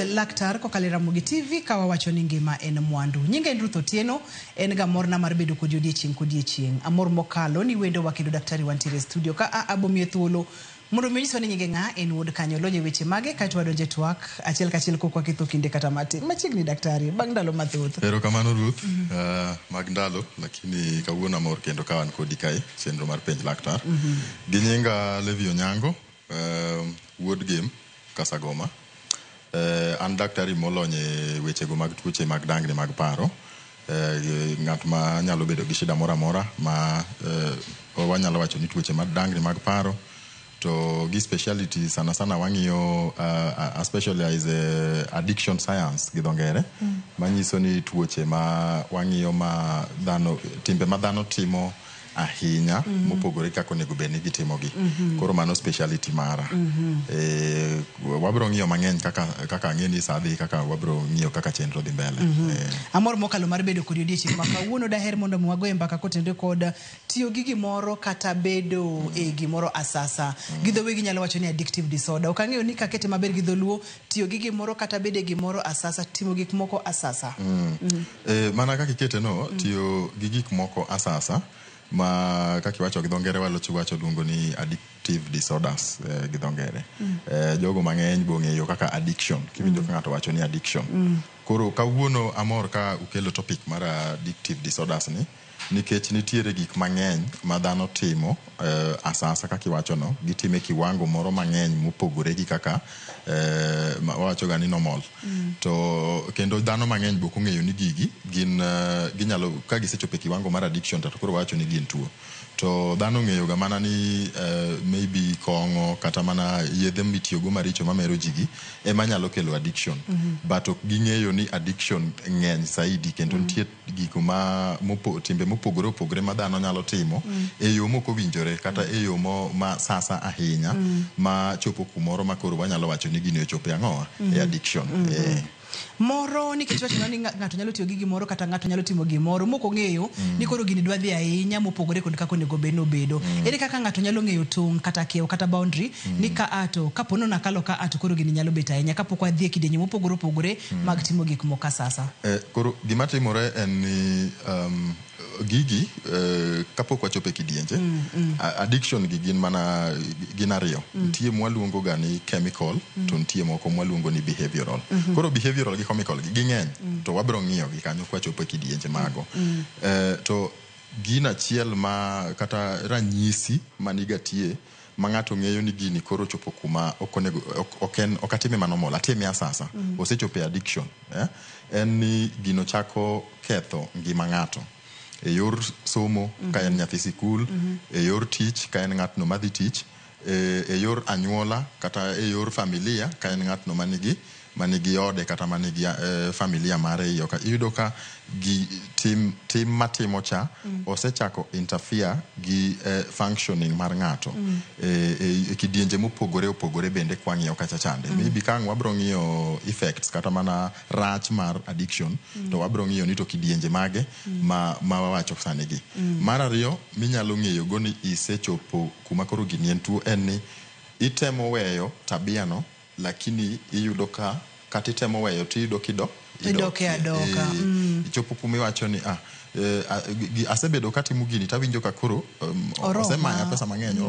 Laktar kokalo e Ramogi TV ka wawacho ni ngima en mwandu. Nyinga en Ruth Otieno, en ga morna mar bedo kodi odiechieng' kodiechieng'. Amor mokalo ni wendowa kendo daktari wantiere e studio ka a abomiye thuolo mondo mi onyiswa ni nyinge ng'a, en wuod kanye, olony e weche mage, kaeto wadonjo e twak achiel kachiel kok waketho kinde kata matin. Machiegni daktari, bang' ndalo mathoth. Erokamano Ruth, mag ndalo, lakini kawuono amor kendo ka wan kodi kae, chenro mar Penj Laktar. Gi nyinga Levi Onyango, wuod Gem, Kasagoma. An daktari molony e wechego mag tuoche mag dangni mag paro. Ng'at ma nyalo bedo gi shida moro amora ma wanyalo wacho ni tuoche mag dangni mag paro to gi speciality sana sana wang'iyo a specialize addiction science gi dho ngere manyiso ni tuoche ma wang'iyo ma dhano timbe ma dhano timo ahinya mopogore kaka onego bed ni gitimogi. Koro mano speciality mara. Wabiro ng'iyo mang'eny kaka kaka ang'e ni saa dhi kaka wabiro ng'iyo kaka chenro dhi mbele. Amor mokalo mar bedo kodi odiechieng' ma kawuono daher mondo mi wagoye mbaka kotenore kod tiyo gi gimoro kata bedo e gimoro asasa. Gi dho wegi nyalo wacho ni addictive disorder. Ok ang'eyo ni kakete maber gi dholuo, tiyo gi gimoro kata bedo e gimoro asasa, timo gik moko asasa. Mana kaka ikete no, tiyo gi gik moko asasa ma kaka iwacho gi dho ngere walocho wacho luongo ni addictive disorders gi dho ngere. Jogo mang'eny bo ng'eyo kaka addiction. Kiwinjo ka ng'ato wacho ni addiction. Koro kawuono amor ka ukelo topic mar addictive disorders ni nikech nitiere gik mang'eny ma dhano timo asasa kaka iwacho no, gitime kiwango moro mang'eny mopogore gi kaka wawacho ga ni normal. To kendo dhano mang'eny be ok ong'eyo ni gigi gin ginyalo ka gisechopo e kiwango mar addiction to koro wawacho ni gin tuo. To dhano ong'eyo ga mana ni maybe kong'o kata mana yedhe mitiyogo maricho mamero ji gi ema nyalo kelo addiction. But ok ging'eyo ni addiction ng'eny saidi kendo nitie gigo ma timbe mopogore opogore ma dhano nyalo timo e yo mok owinjore kata e yo ma sasa ahinya ma chopo kumoro ma koro wanyalo wacho ni gini ochopo e ang'owa e addiction. Moro nikech wacho ni ng'ato nyalo tiyo gi gimoro kata ng'ato nyalo timo gimoro mok ong'eyo ni koro gini dwa dhi ahinya mopogore kod kaka onego bed ni obedo. Ere kaka ng'ato nyalo ng'eyo tong' kata kiewo kata boundary ni ka a to kapo ni nakalo ka a to koro gini nyalo bet ahinya kapok wadhi e kidienje mopogore opogore mag timo gik moko asasa. Koro gima timore en ni gigi kapok wachopo e kidienje addiction gi gin mana gin ariyo. Nitie mwaluongo ga ni chemical to nitie moko mwaluongo ni behavioral. Koro behavioral gi chemical gi ging'eny to wabiro ng'iyo gi kanyo kwachopo e kidienje mago. To gino achiel ma kata ranyisi maniga tie ma ng'ato ng'eyo ni gini koro ochopo kuma ok onego ok en ok atime manormal atime asasa osechopo e addiction en ni gino chako ketho ngima ng'ato e yor somo ka en nyathi sikul, e yor tich ka en ng'atno madhi tich, e yor anyuola kata e yor familia ka en ng'atno manigi ode kata manigi familia mare iye ka iyudo ka gi tim matimo cha osechako interfere gi functioning mar ng'ato e kidienje mopogore opogore bende kwang'iyo kacha chande. Maybe ka ang' wabro ng'iyo effects kata mana rach mar addiction to wabro ng'iyo ni to kidienje mage ma wawacho sani gi. Mar ariyo minyalo ng'eyo go ni isechopo kuma koro gini en tuo en ni itemo weyo tabia no lakini iyudo ka kata itemo weyo tiyudo kido Idoke adoka. Ichopo kuma iwacho ni asebedo katimo gini tawinjo ka koro osemaya pesa mang'eny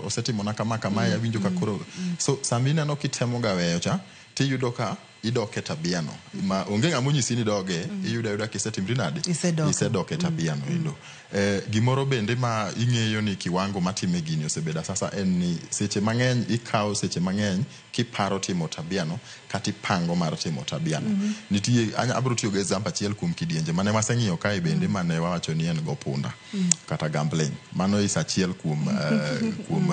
osetimona kama kamae awinjo ka koro so sama ineno kitemo ga weyo cha tiyudo ka idok e tabia no ma onge ng'ama onyisi ni idoge iyudo ayuda kisetimri nade isedok e tabia no endo. Gimoro bende ma ing'eyo ni kiwango matime gini osebedo sasa en ni seche mang'eny ikawo seche mang'eny kiparo timo tabia no kata ipango mar timo tabia no. Nitie abiro tiyo gi example achiel kuom kidienje mane waseng'iyo kae bende mane wawacho ni en go punda kata gambling. Mano is achiel kuom kuom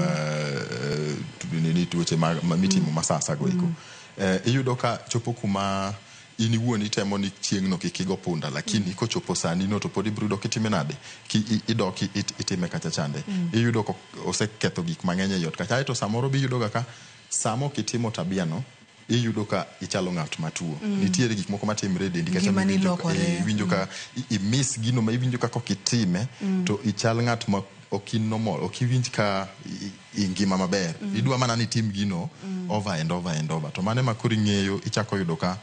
tuoche ma mitimo masasa go eko. Iyudo ka chopo kuma in iwuon itemo ni chieng'no kik igo punda lakini kochopo sani no to pod ibiro yudo kitime nade ki idok itime kacha chande. Iyudo ka oseketho gik mang'eny ei ot kacha. Aeto samoro be iyudo ga ka sama ok itimo tabia no Iyudo ka ichalo ng'at matuo. Nitiere gik moko matimre e dendi kacha. Ngimani Miwinjo lokore. Iwinjo ka imiss gino ma iwinjo ka kokitime to ichal ng'at ma ok in normal, ok iwinj ka ingima maber. Idwa mana ni itim gino over and over and over. To mano ema koro ing'eyo ichako yudo ka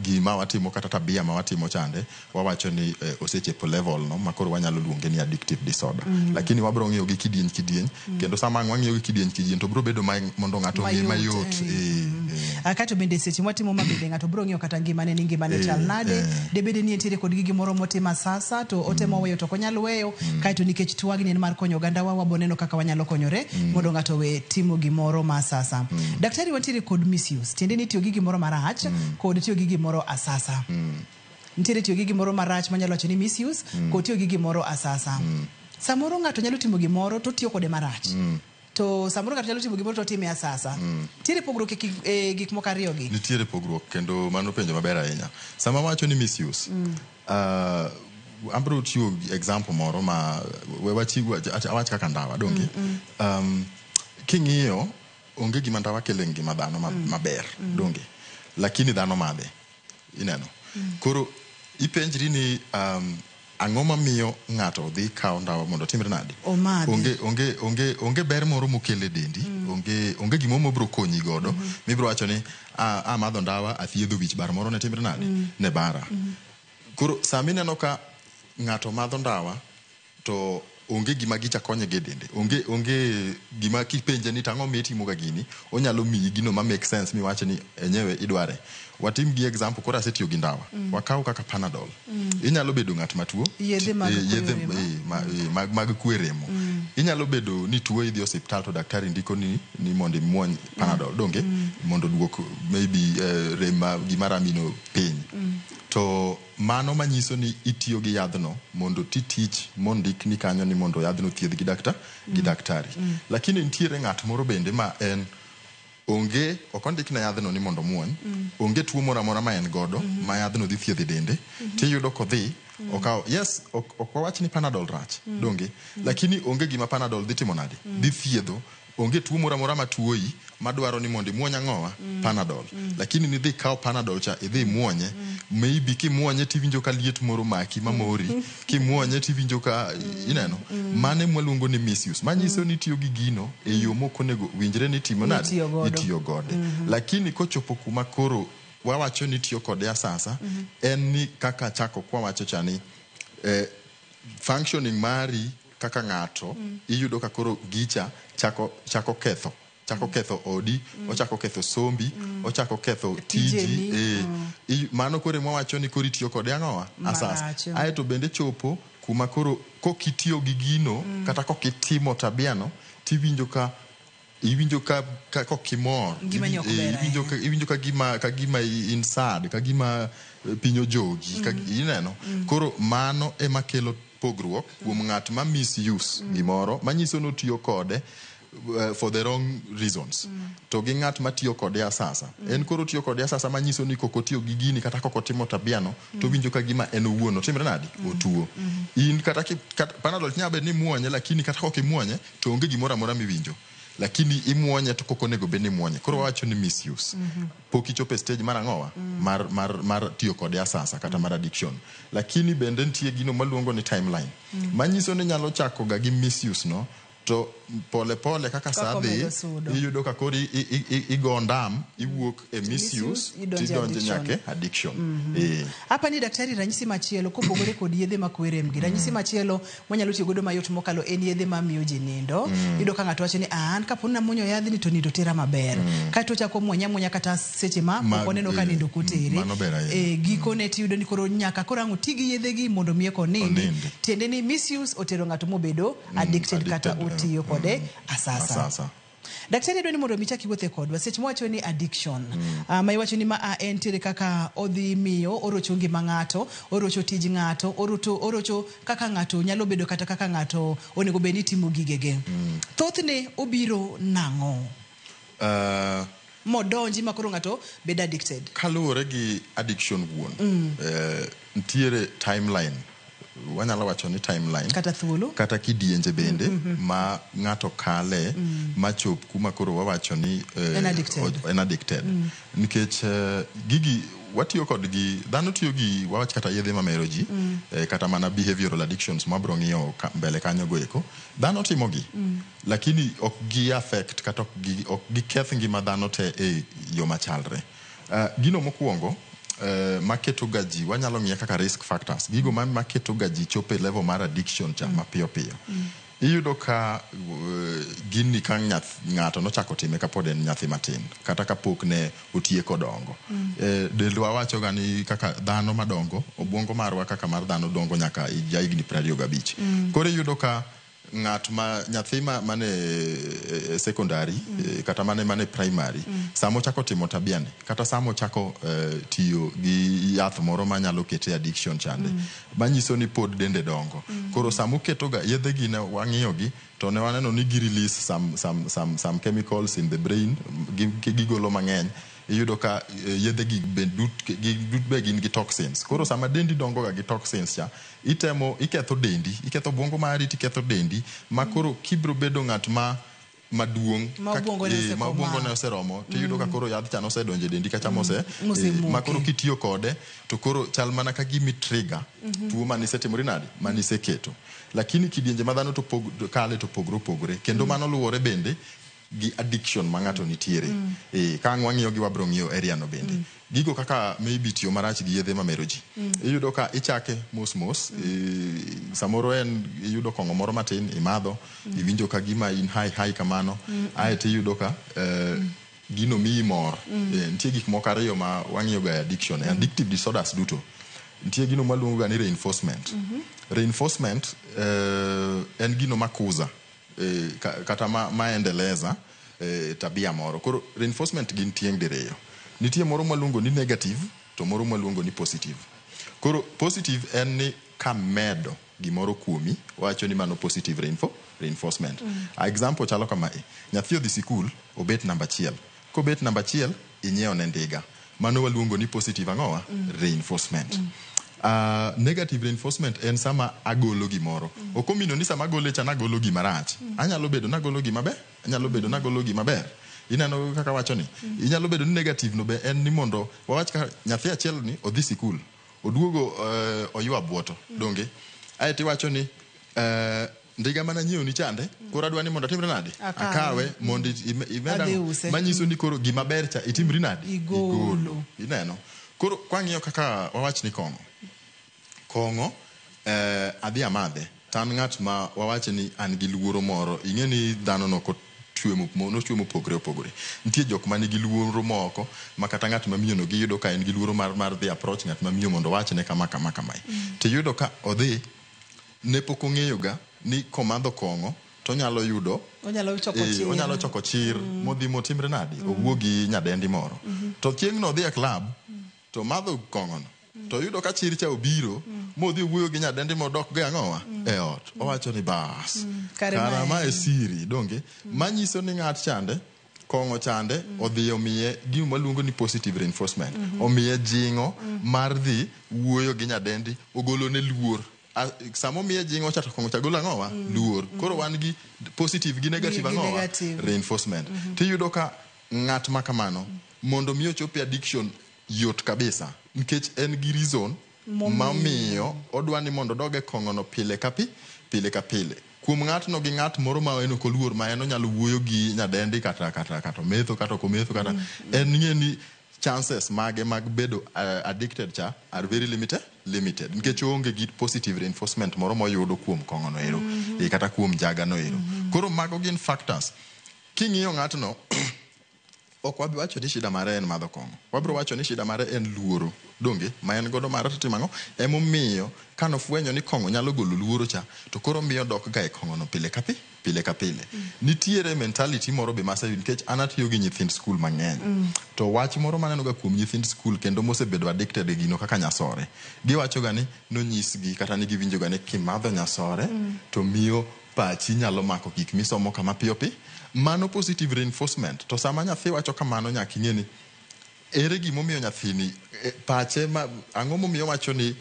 gima watimo kata tabia ma watimo chande wawacho ni osechepo level no ma koro wanyalo luonge ni addictive disorder. Lakini wabro ng'iyo gi kidieny kidieny kendo sama ang' wang'iyo gi kidieny kidieny to bro bedo mondo ng'ato ong'e mayot. Kato bende seche mwatimo ma bende ng'ato biro ng'iyo kata ngimane ni ngimane chal nade. Debede ni entiere kod gi gimoro motimo asasa to otemo weyo to ok onyal weyo. Kaeto nikech twagni en mar konyo ogandawa, wabo neno kaka wanyalo konyore mondo ng'ato owe timo gimoro ma asasa. Daktari, wantiere kod misuse, tiende ni tiyo gi gimoro marach kod tiyo gi gimoro asasa. Nitiere tiyo gi gimoro marach manyalo wacho ni misuse kod tiyo gi gimoro asasa. Samoro ng'ato nyalo timo gimoro to otiyo kode marach. To samoro ng'ato nyalo timo gimoro to otime asasa. Nitiere pogruok e gik moko ariyo gi. Nitiere pogruok kendo mano penjo maber ahinya. Sama wacho ni misuse, abro chiwo example moro ma we wachiw awach kaka ndawa donge. King'iyo onge gima ndawa kelo e ngima dhano maber donge, lakini dhano madhe ineno. Koro ipenjri ni ang'o mamiyo ng'ato dhi kawo ndawa mondo otimre nade? Omadhi. Onge ber moro mokelo e dendi, onge gimoro mobiro konyi godo mibiro wacho ni amadho ndawa athiedho wich bar moro ne timre nade ne bara. Koro sami ineno ka ng'ato madho ndawa to onge gima gicha konye go e dende, onge gima kipenje ni tang'o miyo itimo ga gini, onyalo miyi gino ma make sense miwach ni enyewe idware. Watim gi example, koro asetiyo gi ndawa. Wakaw kaka Panadol. Inyalo bedo ng'at matuo. Yedhe mag yedhe kwe remo. Mag kwe remo. Inyalo bedo ni tuo idhi osiptal to daktari ndiko ni mondo imuony Panadol, donge? Mondo oduok maybe rem ma gima ramino piny. To mano manyiso ni itiyo gi yadhno mondo ti tich mondikni kanyo ni mondo yadhno thiedh gi gi daktari. Lakini nitiere ng'at moro bende ma en onge ok ondikne yadhno ni mondo omuony, onge tuo moro amora ma en godo ma yadhno dhi thiedho e dende, tiyudo kodhi okawo yes ok wawach ni Panadol rach donge, lakini onge gima Panadol dhi timo nade dhi thiedho onge tuo moro amora matuoyi madwaro ni mondo imuony ang'owa Panadol. Lakini nidhi kawo Panadol cha idhi imuonye, maybe kimuonye tiwinjo ka liet moro maki mamori, kimuonye tiwinjo ka ineno mano ema waluongo ni misuse, manyiso ni itiyo gi gino e yo mok onego winjre ni itimo nade Itiyo godo. Itiyo gode. Lakini kochopo kuma koro wawacho ni itiyo kode asasa, en ni kaka chako kwawacho cha ni functioning mari kaka ng'ato iyudo ka koro gicha chako ketho odi, ochako ketho sombi, ochako ketho tiji. Tijeni. Mano koro ema wawacho ni koro itiyo kode ang'owa asasa. Marach. Aeto bende chopo kuma koro kokitiyo gi gino kata kokitimo tabiano tiwinjo ka iwinjo ka kokimor. Ngimani ok ber Iwinjo ka, ahinya. Iwinjo ka gima in sad, ka gima piny ojogi ka, ineno koro mano ema kelo pogruok kuom ng'at ma misuse gimoro manyiso ni otiyo kode for the wrong reasons to gi ng'at matiyo kode asasa. En koro otiyo kode asasa manyiso ni kok otiyo gi gini kata kok otimo tabiano to winjo ka gima en owuon otimre nade otuo. In kata Panadol nyalo bedo ni imuonye, lakini kata kok imuonye to onge gimoro amora miwinjo, lakini imuonye to kok onego bed ni imuonye. Koro wawacho ni misuse pok ichopo e stage mar ang'owa mar tiyo kode asasa kata mar addiction. Lakini bende nitie gino maluongo ni timeline manyiso ni nyalo chako ga gi misuse no to pole pole kaka saa Kaka dhi omedo sudo. Iyudo ka koro igo ndam iwuok e misuse misuse, idonjo e tidonjo addiction. Nyaka e addiction. Apa ni daktari, ranyisi machielo kopogore kod yedhe makwe rem gi, ranyisi machielo mwanyalo tiyo godo mayot mokalo en yedhe mamiyo ji nindo. Iyudo ka ng'ato wacho ni an kapo ni namuonyo yadhni to nindo tera maber, kaeto ochako muonye amuonya kata seche ma ok oneno ka nindo ok otere. Mano ber ahinya. Gikone tiyudo ni koro nyaka koro ang' oti gi yedhe gi mondo mi eka onindi. Onindi. Tiende ni misuse otero ng'ato mobedo addicted kata addicted, otiyo kode asasa. Asasa. Daktari, adwa ni mondo mi ichak iwuothe kodwa seche mwacho ni addiction ma iwacho ni ma a entiere kaka odhi miyo orocho ngima ng'ato, orocho tij ng'ato, orocho kaka ng'ato nyalo bedo kata kaka ng'ato onego bed ni timo gigege. Thothne obiro nang'o modonji ma koro ng'ato bedo addicted? Kaluwore gi addiction wuon, nitiere timeline. wanyalo wacho ni timeline Kata thuolo. Kata kidienje bende ma ng'ato kale machop kuma koro wawacho ni En addicted. En addicted. Nikech gigi watiyo kodgi, dhano tiyo gi, wawach kata yedhe mamero ji, kata mana behavioral addictions mabro ng'iyo mbele kanyo go eko, dhano timogi lakini ok gi affect kata ok giketh ngima dhano te e yo machalre. Gino mokwongo maketo ga ji, wanyalo ng'iye kaka risk factors, gigo maketo ga ji chopo e level mar addiction cha mapiyo piyo. Iyudo ka gini ka ng'ato nochako time kapod en nyathi matin kata kapok ne otieko dongo. Dendwa wacho ga ni kaka dhano madongo, obwongo marwa kaka mar dhano dongo nyaka ja higni 25. Koro iyudo ka ng'at ma nyathi ma mane secondary kata mane primary, sama ochako timo tabia ni kata sama ochako tiyo gi yath moro manyalo kete addiction chande, manyiso ni pod dende dongo. Koro sama oketo ga yedhe gi, ne wang'iyo gi to ne waneno ni gi release some chemicals in the brain, gigolo mang'eny. Iyudo ka yedhe gi be dut be gin gi toxins. Koro sama dendi dongo ga gi toxins cha, itemo iketho dendi, iketho obwongo mari, tiketho dendi ma koro kibro bedo ng'at ma maduong' Ma obwongo ne ma obwongo ne oseromo, tiyudo ka koro yadh cha nosedonjo e dendi kacha mose Mosemoke. Ma koro kitiyo kode to koro chal mana ka gimi trigger tuo manisetimori nade maniseketo. Lakini kidienje ma dhano to kale to pogre opogre, kendo mano luwore bende gi addiction ma ng'ato nitiere. Ka ang' wang'iyo gi wabro ng'iyo area no bende. Gigo kaka maybe tiyo marach gi yedhe mamero ji. Iyudo ka ichake mos mos, samoro en iyudo kong'o moro matin imadho, iwinjo ka gima in high high kamano, aeto iyudo ka gino miyi mor. Nitie gik moko ariyo ma wang'iyo ga e addiction, e addictive disorders duto. Nitie gino maluongo ga ni reinforcement. Reinforcement en gino makuza kata maendeleza tabia moro. Koro reinforcement gin tieng' diriyo. Nitie moro mwaluongo ni negative to moro mwaluongo ni positive. Koro positive en ni kamedo gimoro kuomi, wacho ni mano positive reinforcement. Example chalo kamae. Nyathi odhi sikul, obet namba 1. Kobet namba 1, inyiewo ne ndiga. Mano waluongo ni positive ang'owa? Reinforcement. Negative reinforcement en sama agolo gimoro. Ok omino ni sama agole cha nagolo gima rach. Anyalo bedo nagolo gima ber, anyalo bedo nagolo gima ber. Ineno kaka wacho ni? Inyalo bedo ni negative no be en ni mondo wawach ka nyathi achiel ni odhi sikul, oduogo oywa buoto, donge? Aeto iwacho ni ndiga mana nyiewo ni chande, koro adwa ni mondo atimre nade? Akawe. Akawe mondo imed Adhi ang'o? use. Manyiso ni koro gima ber cha itimri nade? Igolo. Ineno? Koro kwang'iyo kaka wawach ni kong'o. Kong'o adhi amadhe. To an ng'at ma wawach ni an gi luoro moro. Ing'e ni dhano nochwe mopogore opogore. Nitie jok manigi luoro moko ma kata ng'at ma miyo no giyudo ka en gi luoro mar dhi approach ng'at ma miyo mondo owachne kama kama kamae. Tiyudo ka odhi ne pok ong'eyo ga ni komadho kong'o to onyalo yudo Onyalo choko chir. Onyalo choko chir modhi motimre nade? Owuo gi nyadendi moro. To chieng' no odhi e club to madho kong'o no. To yudo ka chir cha obiro modhi owuoyo gi nyadendi modok go ang'owa e ot. Owacho ni bas. Kare Kara mae mae siri donge? Manyiso ni ng'at chande kong'o chande odhi omiye gima waluongo ni positive reinforcement. Omiye jing'o mar dhi wuoyo gi nyadendi, ogolone luor. Sama omiye jing'o cha to kong'o cha golo ang'owa? Luor. Koro wan gi positive gi negative Gi ang'owa? negative. Reinforcement. Tiyudo ka ng'at ma kamano mondo mi ochop e addiction yot kabisa nikech en gi reason mamiyo odwa ni mondo odog e kong'o no pile ka pile ka pile. Kuom ng'atno gi ng'at moro ma en ok oluor ma en onyalo wuoyo gi nyadendi kata kata kata ometho kata ok ometho kata en ng'e ni chances mage mag bedo addicted cha are very limited nikech oonge gi positive reinforcement moro moyudo kuom kong'o no ero kata kuom njaga no ero. Koro mago gin factors. King'iyo ng'atno ok wabi wacho ni shida mare en madho kong'o. Wabiro wacho ni shida mare en luoro. Donge? Ma en godo mar timo ang'o? Emomiyo kanofwenyo ni kong'o nyalo golo luoro cha, to koro miyo dok ga e kong'o no pile ka pile ka pile. Nitiere mentality moro be maseyudo nikech an atiyo gi nyithind skul mang'eny. To wach moro maneno ga kuom nyithind skul kendo mosebedo addicted e gino kaka nyasore. Giwacho ga ni nonyisgi kata ni giwinjo ga ni kimadho nyasore to miyo pachi nyalo mako gik misomo kama piyo piyo. Mano positive reinforcement. To sama nyathi wacho kamano nyaka ing'e ni ere gimomiyo nyathini pache ma ang'o momiyo wacho ni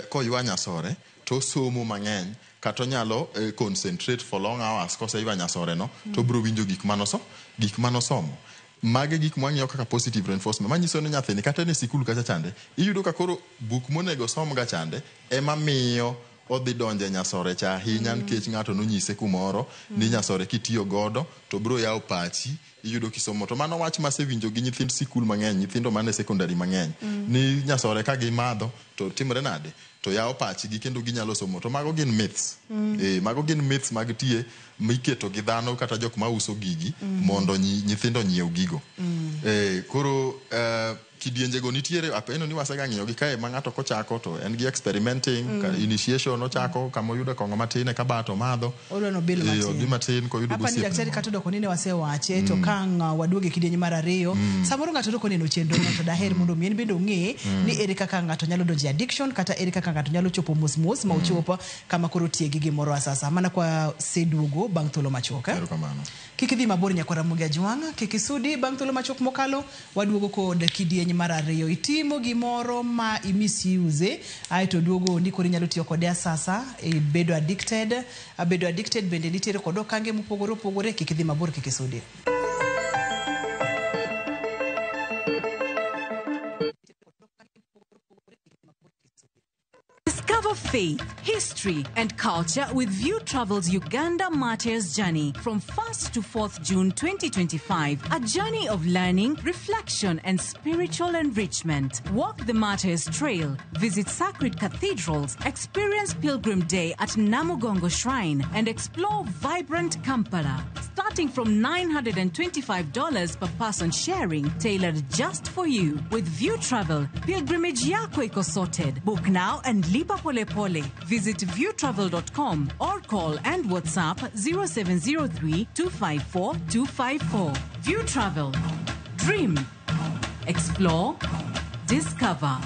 koywa nyasore to somo mang'eny kata onyalo concentrate for long hours koseywa nyasore no to obiro winjo gik manoso gik manosomo. Mage gik mwang'iyo kaka positive reinforcement manyiso ni nyathini kata en e sikul kacha chande iyudo ka koro buk monego som ga chande ema miyo odhi donjo e nyasore cha ahinya nikech ng'ato nonyise kumoro ni nyasore kitiyo godo to biro yawo pachi iyudo kisomo. To mano wach masewinjo gi nyithind sikul mang'eny, nyithindo man e secondary mang'eny ni nyasore ka gimadho to timre nade to yawo pachgi kendo ginyalo somo. To mago gin myths. Mago gin myths mag tie miketo gi dhano kata jok mauso gigi mondo nyithindo onyiew gigo. Koro kidienjego nitiere apeno ni wasega ng'iyo gi kae ma ng'ato kochako to en gi experimenting initiation ochako kama oyudo kong'o matin eka bat omadho. Odwa nobil matin. Odhi matin koyudo Apa ni gosiepne daktari moro. kata odoko ni ne wasewache to ka ang' waduogo e kidieny mar ariyo samoro ng'ato dok oneno chenro no to daher mondo mi en bende ong'e ni ere kaka ng'ato nyalo donjo e addiction kata ere kaka ng'ato nyalo chopo mos mos ma ochop kama koro tiye gi gimoro asasa mana kwa seduogo bang' thuolo machuok. Erokamano. Kik idhi mabor nyakwar Ramogi Ajwang', kik isudi bang' thuolo machuok mokalo waduogo kod kidieny mar ariyo. Itimo gimoro ma i misuse aeto duogo ni koro inyalo tiyo kode asasa e bedo addicted. Bedo addicted bende nitiere kod okange mopogore opogore. Kik idhi mabor, kik isudi. Discover faith, history, and culture with View Travel's Uganda Martyrs Journey from 1st to 4th June 2025. A journey of learning, reflection, and spiritual enrichment. Walk the Martyrs Trail, visit sacred cathedrals, experience Pilgrim Day at Namugongo Shrine, and explore vibrant Kampala. Starting from $925 per person sharing, tailored just for you. With View Travel, pilgrimage yako iko sorted. Book now and lipa pole pole. Visit viewtravel.com or call and WhatsApp 0703 254 254. View Travel. Dream. Explore. Discover.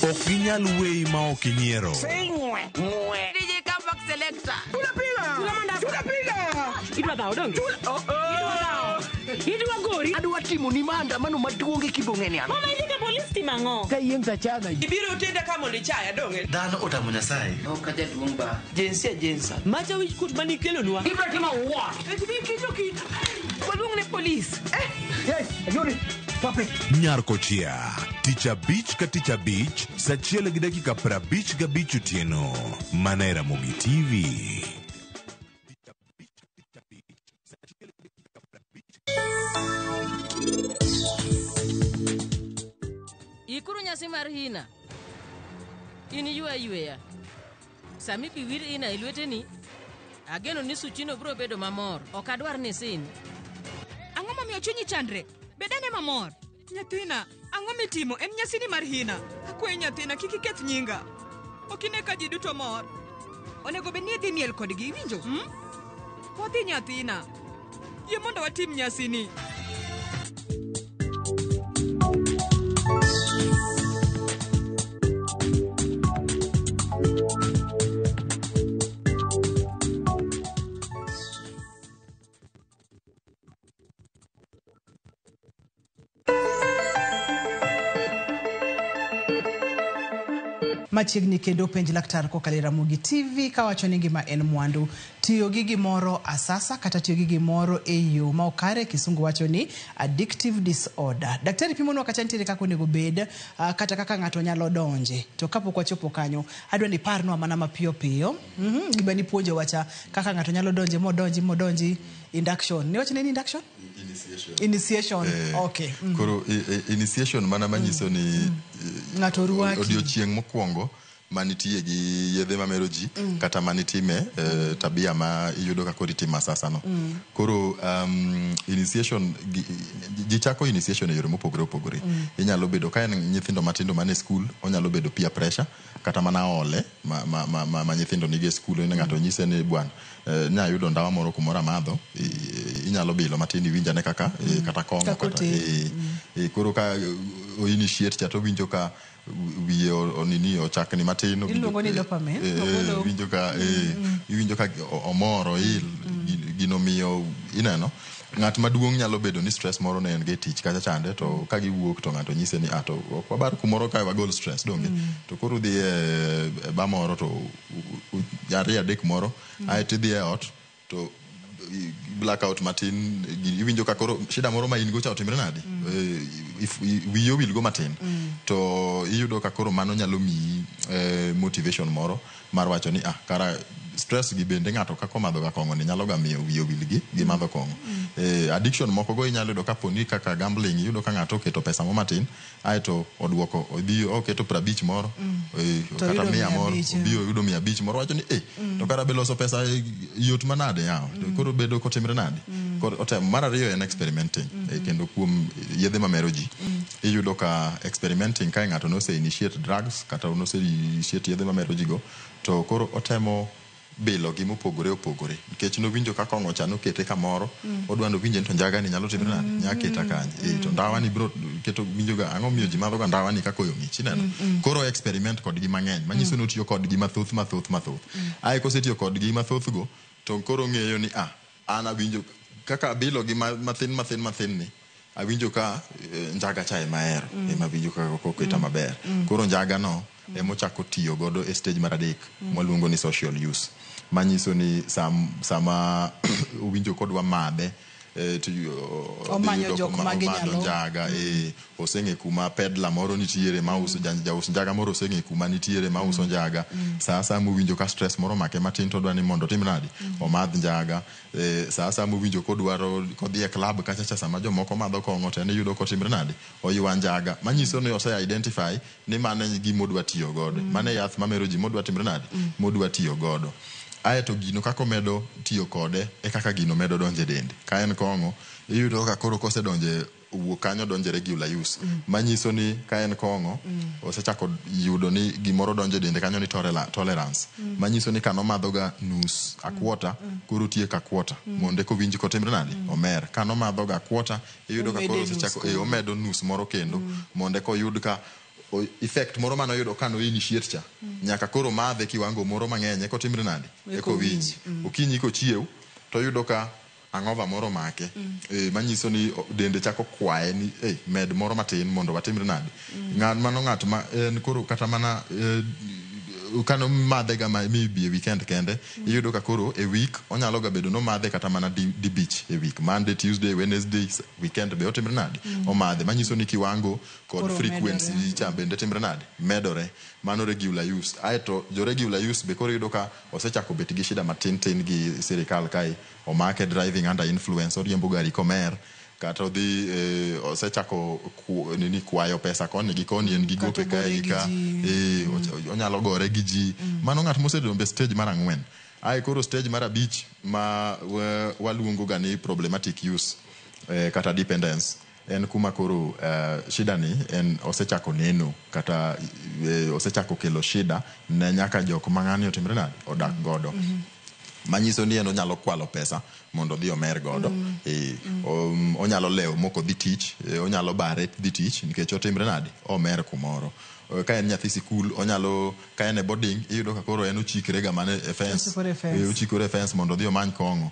Ok ginyal weyi ma ok inyiero. DJ Comeback Selector. Idwa dhawo donge? Idwa gori? Adwa timo ni maandamano maduong' e kibong'e ni an. Mama indike polis timo ang'o? Ka yieng' tachaga. Ibiro tenda ka mondo ichaya donge? Dhano otamo Nyasaye. Ok ajaduong' ba. Jinsia jinsa. Macha wich kuot manikelonwa. Ibiro timo what? Waluong ne polis. Yes, ayudi. Stop it. Nyar Kochia, tich abich ka tich abich, sa achiel gi dakika 55 otieno. Mana e Ramogi TV. Ikuru nyasi mar hina. In ywe yweya. Sami pi wir ina e lweteni, ageno ni suchino biro bedo mamor. Ok adwar ni isin. Ang'o momiyo chunyi chandre? Bed ane mamor. Nyathina, ang'o mitimo? En nyasini mar hina. Akwayi nyathina, kik iketh nyinga. Ok ine ka ji duto mor. Onego bed ni idhi miel kodgi, iwinjo? Hmm? Wadhi nyathina. Yie mondo watim nyasini. Machiegni kendo penj laktar kokalo e Ramogi TV kawacho ni ngima en mwandu. Tiyo gi gimoro asasa kata tiyo gi gimoro e yo ma ok kare, kisungu wacho ni addictive disorder. Daktari pimonwa kacha nitiere kaka onego bed kata kaka ng'ato nyalo donje. To kapok wachopo kanyo, adwa ni iparnwa mana mapiyo piyo. Gima nipuonjo wacha kaka ng'ato nyalo donje modonji modonji induction. Niwacho ni induction? Initiation. Initiation. Okay. Koro initiation mana manyiso ni Ng'ato rwaki. Odiochieng' mokwongo manitie gi yedhe mamero ji kata manitime tabia ma iyudo ka koro itimo asasa no. Koro initiation ji chako initiation e yore mopogore opogore. Inyalo bedo ka en nyithindo matindo man e skul, onyalo bedo peer pressure kata mana ole ma nyithindo nigi e skul, ni ng'ato nyise ni bwana nya yudo ndawa moro kumoro amadho, inyalo bilo matin iwinj ane kaka kata kong'o Kaka kata otedo. Koro ka o initiate cha to winjo ka wiye onini ochakni matin Iluongo ni dopamine. Ogolo. Iwinjo ka iwinjo ka omor oil. Gino miyo ineno ng'at maduong' nyalo bedo ni stress moro ne en go e tich kacha chande, to ka giwuok to ng'ato nyise ni ah, to ok wabar kumoro kae wagol stress, donge? To koro udhi e bar moro to ariyo adek moro, aeto idhi e ot to blackout matin, iwinjo ka koro shida moro ma in go cha otimre nade? Wiyi owil go matin. To iyudo ka koro mano nyalo miyi motivation moro mar wacho ni ah, kara stress gi bende ng'ato kaka omadho ga kong'o ni nyalo ga miyo wiye owil gi madho kong'o. Addiction moko go inyalo yudo kapo ni kaka gambling, iyudo ka ng'ato oketo pesa mo matin, aeto oduoko, odhi oketo 50 moro, To kata oyudo 100 mia moro, abich, obi oyudo 500 moro, wacho ni to kara be loso pesa yot manade yawa? To koro bedo kotimre nade? Koro otemo. Mar ariyo en experimenting. Kendo kuom yedhe mamero ji, iyudo ka experimenting kae ng'ato nose initiate drugs kata nose initiate yedhe mamero ji go, to koro otemo bilo gi mopogore opogore, nikech nowinjo ka kong'o cha nokete kamoro, odwa nowinje ni to njaga ni nyalo timre nade, nya keta kanye? To ndawa ni bro keto winjo ga ang'o miyo ji madho ga ndawa ni ka koyo ng'ich, ineno? Koro experiment kodgi mang'eny, manyiso ni otiyo kodgi mathoth mathoth mathoth. Ae kosetiyo kodgi mathoth go, to koro ng'eyo ni ah, an awinjo kaka abilo gi mathin mathin mathin ni awinjo ka njaga cha ema ahero, ema awinjo ka koketa maber. Koro njaga no emochako tiyo godo e stage mar adek, mwaluongo ni social use, manyiso ni sama owinjo kodwa madhe, to Omanyo odhi yudo jok kuma ma omadho ginyalo- njaga, oseng'e kuma peddler moro nitiere mauso, jaus njaga moro oseng'e kuma nitiere mauso njaga. Sa asaya mowinjo ka stress moro omake matin, to odwa ni mondo otim nade? Omadh njaga. Sa asaya mowinjo kodwaro kodhi e club kacha cha, sama jomoko madho kong'o, to en iyudo kotimre nade? Oywa njaga, manyiso ni ose identify ni mano e gima odwa tiyo godo, mano e yath mamero ji modwa timre nade, modwa tiyo godo. Aeto gino kaka omedo tiyo kode e kaka gino medo donjo e dende. Ka en kong'o, iyudo ka koro kosedonje, owuok kanyo, donje regular use, manyiso ni ka en kong'o, osechako yudo ni gimoro donjo e dende kanyo ni tolerance, manyiso ni kanomadho ga nus a quarter, koro tieko a quarter mondo eka owinj kotimre nade, omer. Kanomadho ga quarter, iyudo ka Omede koro nus osechako koro. Omedo nus moro kendo mondo eka oyud ka effect moro manoyudo ka no initiate cha, nyaka koro madhe kiwango moro mang'eny eka otimre nade, eka owinj. Okinyi kochiew to oyudo ka hangover moro make, manyiso ni dende chako kwaye ni med moro matin mondo watimre nade. Ng'at mano, ng'at ma en koro kata mana kano madhe ga maybe e weekend kende, iyudo ka koro e week onyalo ga bedo nomadhe kata mana dibich e week, Monday, Tuesday, Wednesday, weekend be otimre nade? Omadhe, manyiso ni kiwango kod Koro frequency medore. cha bende timre nade? Medore. Mano regular use. Aeto jo regular use be koro iyudo ka osechako bet gi shida matin tin gi sirikal kae, omake driving under influence, oriembo gari komer, kata odhi osechako nini, kwayo pesa koni gi koni, en gi Kata gope kae ogore gi gi ka ji. Onyalo gore gi ji. Mano ng'at mosedonjo e stage mar ang'wen. Ae koro stage mar abich ma waluongo ga ni problematic use, kata dependence, en kuma koro shida ni en osechako neno kata osechako kelo shida ne nyaka jok ma ng'ani otimre nade, odak godo, manyiso ni en onyalo kwalo pesa mondo odhi omer godo. Onyalo lewo mok odhi tich, onyalo bare dhi tich nikech otimre nade, omer kumoro. Ka en nyathi sikul, onyalo, ka en e boarding, iyudo ka koro en ochikre ga mana e fence. Ochikore e fence. Ochikore e fence mondo odhi omany kong'o.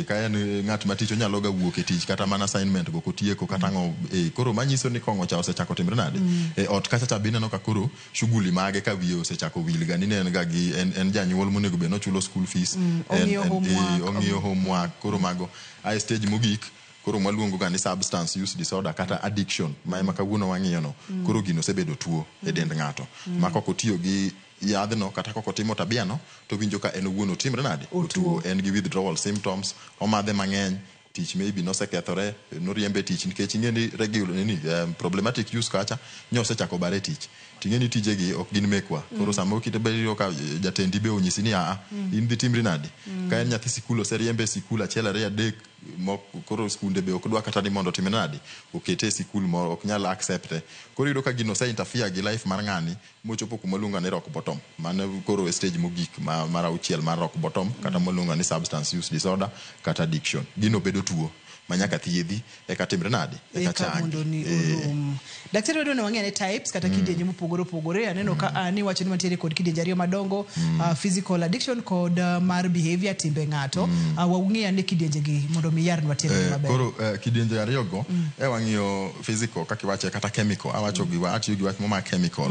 Ka en ng'at ma tich, onyalo ga wuok e tich kata mana assignment go kotieko kata ang'o. Koro manyiso ni kong'o cha osechako timre nade e ot kacha cha be ineno ka koro shughuli mage ka wiye osechako wil ga ni ne en ga gi en janyuol monego bed nochulo school fees. Ong'iyo homework. Ong'iyo homework. Koro mago ae stage mogik koro mwaluongo ga ni substance use disorder kata addiction, ma ema kawuono wang'iyo no. Koro gino osebedo tuo e dend ng'ato ma kok otiyo gi yadhno kata kok otimo tabia no, to winjo ka en owuon otimre nade? Otuo. En gi withdrawal symptoms, omadhe mang'eny, tich maybe nosekethore, noriembe tich, nikech ing'e ni regular nini, problematic use kacha nyosechako bare tich, ting'e ni tijegi ok gin mekwa. Koro sama okite bedo ka jatendi be onyisi ni aa, in dhi timri nade? Ka en nyathi sikul, oseriembe e sikul achiel, ariyo, adek mok, koro skunde be ok dwa kata ni mondo otimre nade, okete e sikul moro, ok nyal accepte. Koro iyudo ka gino ose interfere gi life mar ng'ani mochopo kuma luongo ni rock bottom. Mano koro e stage mogik mar auchiel mar rock bottom, kata mwaluongo ni substance use disorder kata addiction. Gino bedo tuo ma nyaka thiedhi eka timre nade, eka eka changi. Mondo ni orum. Daktari wadwa ni wang'e ane types kata kidienje mopogore opogore. Aneno ka ni wacho ni wantiere kod kidienje ariyo madongo, physical addiction kod mar behavior, timbe ng'ato. Wang'e ane kidienje gi mondo mi yarnwa tiendgi maber. Koro kidienje ariyogo e wang'iyo physical kaka iwache kata chemical awacho gi atiyo gi wach mo mar chemical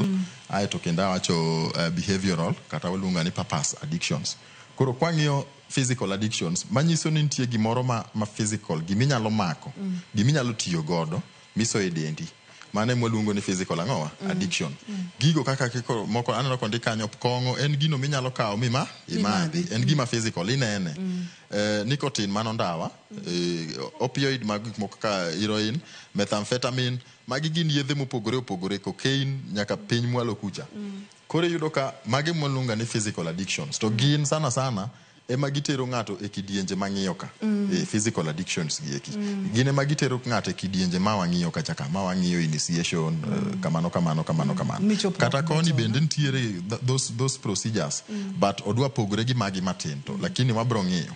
aeto kendo awacho behavioral kata waluongo ni purpose addictions. Koro kwang'iyo physical addictions manyiso ni nitie gimoro ma physical giminyalo mako giminyalo tiyo godo misoyo e dendi mano ema waluongo ni physical ang'owa addiction. Gigo kaka kiko moko aneno kondik kanyo kong'o en gino minyalo kawo mima imadhi en gima physical inene. Nicotine mano ndawa, opioid mag gik moko kaka heroin, methamphetamine, magi gin yedhe mopogore opogore, cocaine nyaka piny mwalo kucha. Koro iyudo ka magi mwaluongo ni physical addictions to gin sana sana ema gitero ng'ato e kidienje mang'iyo ka. Physical addictions gi eki gin ema gitero ng'ato e kidienje ma wang'iyo kacha ka ma wang'iyo initiation, kamano kamano kamano kamano. Michop kata koni moko. Bende nitiere those procedures but odwa pogore gi magi matin to lakini wabro ng'iyo.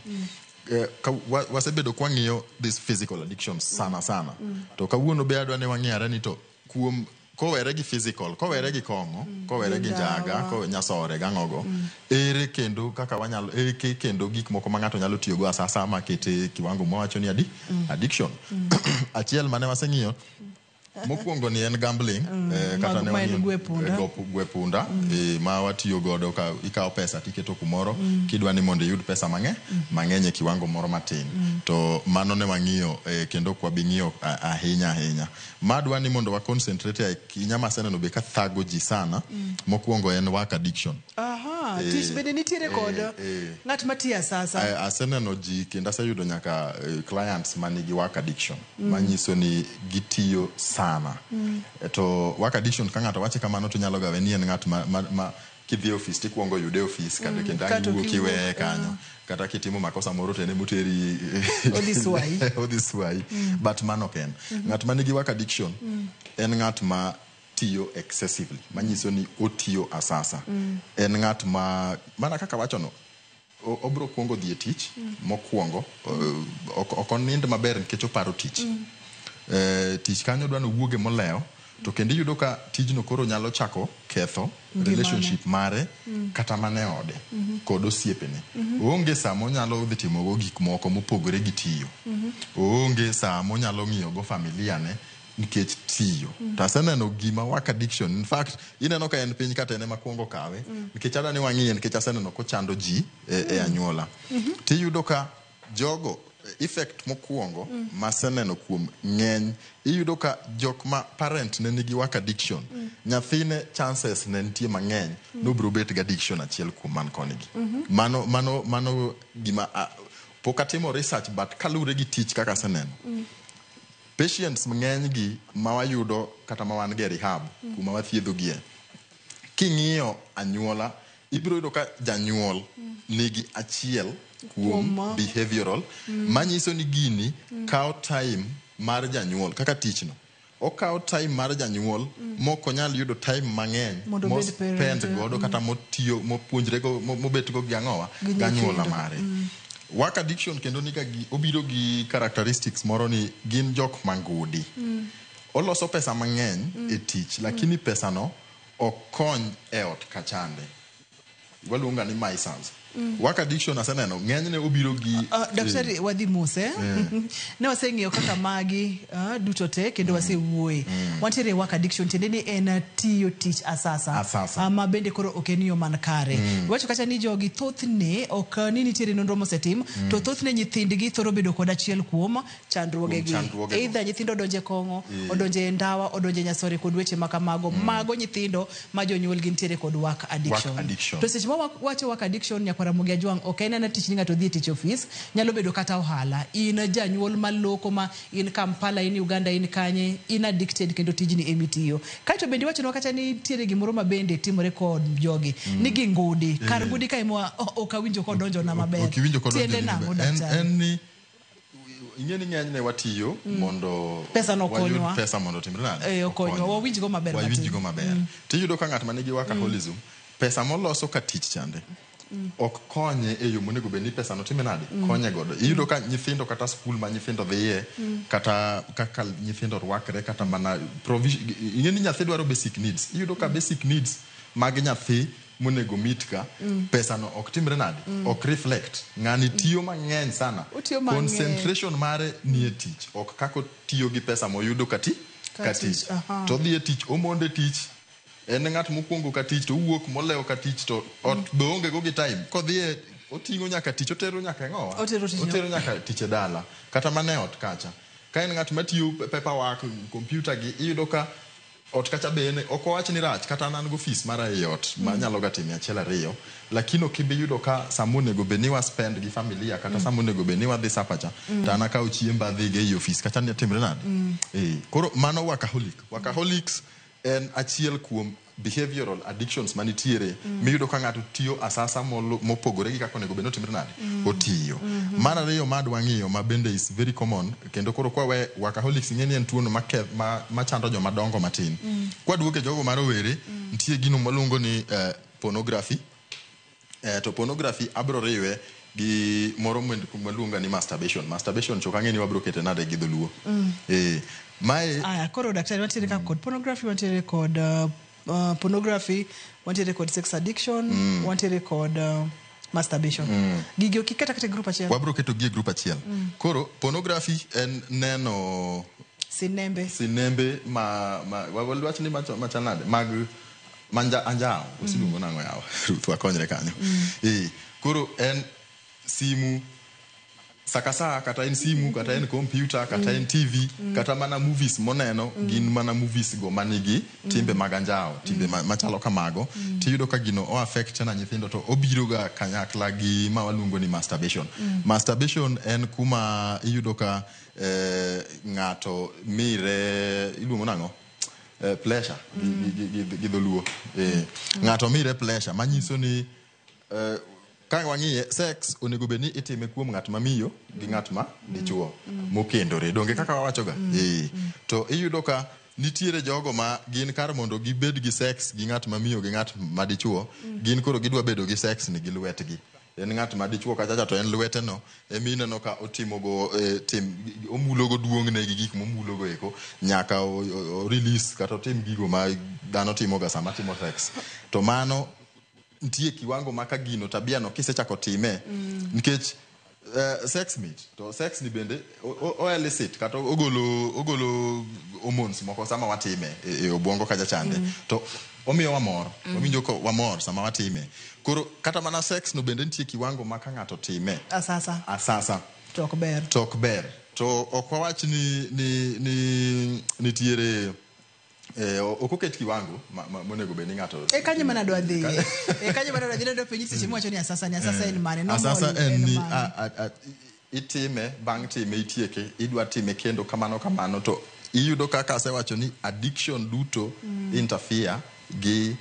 Ka wasebedo kwang'iyo this physical addictions sana sana to kawuono be adwa ni wang'iyare ni to kuom kowere gi physical kowere gi kong'o kowere gi njaga ko nyasore gang'ogo ere kendo kaka wanyalo ere kendo gik moko ma ng'ato nyalo tiyogo asasa makete kiwango mwawacho ni addiction achiel mane waseng'iyo mokwongo ni en gambling kata ne ma en wang'iyo- gwe punda. Gwe punda ma watiyo godo ka ikawo pesa tiketo kumoro kidwa ni mondo iyud pesa mang'eny e kiwango moro matin to mano ne wang'iyo kendo ok wabi ng'iyo ahinya ahinya madwa ni mondo wa concentrate ahinya maseneno be ka thago ji sana mokwongo en work addiction. Aha, tich bende nitiere kod ng'at matiyo asasa. Aseneno ji kendo aseyudo nyaka clients manigi work addiction manyiso ni gitiyo sana. To work addiction ka ng'ato wache kamano to nyalo gawe ni en ng'at ma kidhi e ofis tikuongo yude e ofis kata kendo ang' Kata iwuok ok iweye iwuok, kanyo kata kitimo makosa moro to en emoteri Odhi swayi. odhi swayi but mano ok en ng'at manigi work addiction en ng'at ma tiyo excessively manyiso ni otiyo asasa en ng'at ma mana kaka wachono obro kuongo dhi e tich mokwongo ok onind maber nikech oparo tich tich kanyo dwa nowuoge molewo to kendo iyudo ka tijno koro nyalo chako ketho Ngimane. relationship mare kata mana e ode kod osiepene oonge saa monyalo dhi timogo gik moko mopogore gi tiyo oonge saa monyalo ng'iyogo familia ne nikech tiyo to aseneno gima work addiction in fact ineno ka en piny kata en ema kuongo kawe nikech adwa ni wang'iye nikech aseneno kochando ji e anyuola tiyudo ka jogo effect mokwongo maseneno kuom ng'eny iyudo ka jok ma parent ne nigi work addiction nyathine chances ne nitie mang'eny nobiro bet gi addiction achiel kuom man koni gi mano gima pok atimo research but kaluwore gi tich kaka aseneno patients ng'eny gi ma wayudo kata ma wan go e rehab kuma wathiedho gie king'iyo anyuola ibiro yudo ka janyuol nigi achiel kuom Kuom, behavioral manyiso ni gini kawo time mar janyuol kaka tichno okawo time mar janyuol mok onyal yudo time mang'eny Mondo obed mo parent, spend godo kata motiyo mopuonjrego mobetgo gi ang'owa Gi gi anyuola nyithindo. mare work addiction kendo niga gi obiro gi characteristics moro ni gin jok mangudi oloso pesa mang'eny e tich lakini pesa no ok kony e ot kachande waluonga ni misers work addiction aseneno ng'enyne obiro gi Daktari wadhi mos eh? Ne waseng'iyo kaka magi duto te kendo wasewuoye wantiere e work addiction tiende ni en tiyo tich asasa, Asasa. Ma bende koro ok en yo man kare iwacho kacha ni jogi thothne ok ni nitiere nonro mosetim to thothne nyithindgi thoro bedo kod achiel kuom chandruogegi Kuom chandruogego. either nyithindo odonje kong'o odonje e ndawa odonje nyasore kod weche ma kamago mago nyithindo ma jonyuolgi nitiere kod work addiction, addiction. To seche ma wacho work addiction nyakwara Ramogi Ajwang' ok en ena tich ni ng'ato dhi e tich ofis nyalo bedo kata ohala in janyuol maloko ma in Kampala in Uganda in kanye in addicted kendo tijni emitiyo kaeto bende iwachonwa kata ni nitiere gimoro ma bende timore kod jogi ni gingudi kar ngudi ka ema ok awinjo kodonjona maber Ok iwinjo kodonjoni tiende nang'o maber. daktari En ni ing'e ni ng'enyne watiyo mondo Pesa no wayud okonywa. pesa mondo otimre nade Eh, okonywa. Wawinjgo maber matin. wawinjgo maber tiyudo ka ng'at manigi workaholism pesa moloso ka tich chande Ok konye e yo monego bed ni pesa no time nade konye godo. Iyudo ka nyithindo kata skul ma nyithindo dhiye, kata kaka nyithindo rwakre, kata mana provision. Ing'e ni nyathi dwaro basic needs. Iyudo ka basic needs mag nyathi monego meet ka pesa no ok timre nade, ok reflect. Ng'ani tiyo mang'eny sana. Otiyo mang'eny. Concentration mare nie tich, ok kaka otiyo gi pesa moyudo ka ti Ka ka tich, tich. aha. To odhi e tich, omondo e tich, en ng'at mokwongo ka tich to owuok molewo ka tich, to ot be oonge go gi time kodhi e oting'o nyaka tich, otero nyaka e ng'owa. Otero tich. Otero nyaka tich e dala, kata mana e ot kacha. Ka en ng'at matiyo paperwork, computer gi, iyudo ka ot kacha be en ok wawach ni rach. Kata an go ofis mara ei ot ma anyalo ga time achiel ariyo, lakini ok ibi yudo ka sama onego bed ni wa spend gi familia, kata sama onego bed ni wadhi sapacha to an akawo chiemba adhigo ei ofis kacha ni timre nade. Koro mano workaholic. Workaholics en achiel kuom behavioral addictions manitiere miyudo ka ng'ato tiyo asasa mopogore gi kaka onego bed ni otimre nade otiyo. Mar ariyo ma adwa ng'iyo ma bende is very common kendo koro kwawe workaholics, ing'e ni en tuono machando joma dongo matin. Kwaduoke jogo ma rowere, nitie gino mwaluongo ni pornography. To pornography abro riwe gi moro mwaluongo ni masturbation. Masturbation chok ang'e ni wabro kete nade gi dholuo. Mae Aya, koro daktari, wantiere ka kod pornography, wantiere kod pornography, wantiere kod sex addiction, wantiere kod masturbation. Gigi ok iket aketa e group achiel? Wabro keto gi e group achiel. Koro pornography en neno sinembe. Sinembe ma wach ni machal nade mag manja anjawo osiluongo nang'o yawa? Ruth, wakonyre kanyo. Koro en simu saka saa, kata en simu, kata en computer, kata en TV, kata mana movies moneno, gin mana movies go manigi timbe mag anjawo, timbe machalo kamago. Tiyudo ka gino o affect na nyithindo, to obiro ga kanyakla gi ma waluongo ni masturbation. Masturbation en kuma iyudo ka ng'ato mire, iluongo nang'o, pleasure gi dholuo. Ng'ato mire pleasure manyiso ni ka wang'iye, sex onego bed ni itime kuom ng'at ma miyo gi ng'at ma dichuo mokendore, donge kaka wawachoga? To iyudo ka nitiere jogo ma gin kar mondo gibed gi sex gi ng'at ma miyo gi ng'at ma dichuo, gin koro gidwa bedo gi sex ni gi lwetgi. En ng'at ma dichuo kachacha to en lwete no emi ineno ka otimogo tim omulogo duong'ne gi gik momulogo eko nyaka o release kata otim gigo ma dhano timoga sama timo sex. To mano nitie kiwango ma ka gino tabia no kisechako time, nikech sex mit to sex ni bende o elicit kata ogolo hormones moko sama watime e obwongo kacha chande, to omiyo wamor, wawinjo ka wamor sama watime. Koro kata mana sex no bende nitie kiwango ma ka ng'ato time asasa asasa to ok ber. To ok ber. To ok wawach ni nitiere ok oket kiwango monego bed ni ng'ato E kanyo mana adwa dhiye, e kanyo mana adwa dhiye, adwa penji seche miwacho ni asasa ni asasa en mane? Normal Asasa en ni mane? Itime, bang' time itieke, idwa time kendo kamano kamano. To iyudo kaka asewacho ni addiction duto interfere gi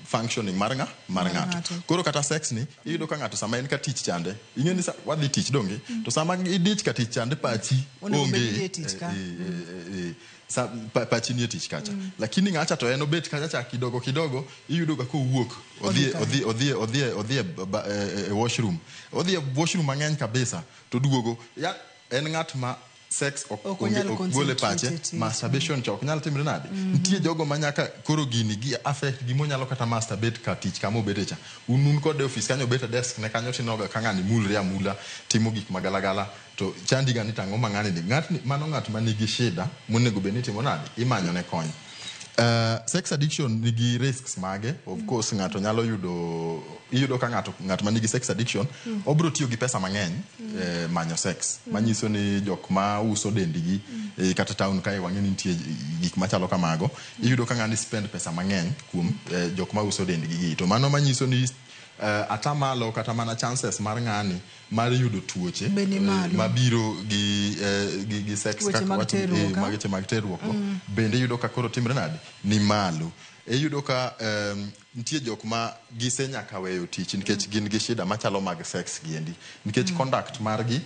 functioning mar Mar ng'ato. ng'ato. Koro kata sex ni, iyudo ka ng'ato sama en ka tich chande, ing'e ni wadhi tich, donge? To sama idich ka tich chande, pachi Onego onge bed ni e tich ka. Pachi nie tich kacha, lakini ng'acha to en obet kacha cha kidogo kidogo, iyudo ga kowuok odhi Odhi odhi odhi odhi odhi e washroom, odhi e washroom mang'eny kabisa, to duogo ya en ng'at ma sex ok Ok onge onyal ok gol e pache. concentrate e tich. Masturbation cha ok nyal timre nade. Nitie jogo ma nyaka koro gini gi affect gimonyalo kata masturbate ka tich kama obete cha. Un kode e ofis kanyo, obet e desk ne kanyo, tinoga ka ng'ani mulre amula, timo gik magalagala, to chandi ga ni tang'o ma ng'ani ni ng'atni. Mano ng'at ma nigi shida monego bed ni itimo nade, imanyo ne kony. Sex addiction nigi risks mage. Of course ng'ato nyalo yudo, iyudo ka ng'ato ng'at ma nigi sex addiction obro tiyo gi pesa mang'eny manyo sex, manyiso ni jok ma uso dendgi kata town kae wang'e ni nitie gik machalo kamago. Iyudo ka ng'ani spend pesa mang'eny kuom jok ma uso dendgi gi, to mano manyiso ni atamalo kata mana chances mar ng'ani mar yudo tuoche Be ni malo. Mabiro gi sex Tuoche kaka mag terruok, ah? Weche mag terruok go bende iyudo ka koro timre nade ni malo. Iyudo ka nitie jok ma gise nyaka weyo tich nikech gin gi shida machalo mag sex giendi, nikech conduct margi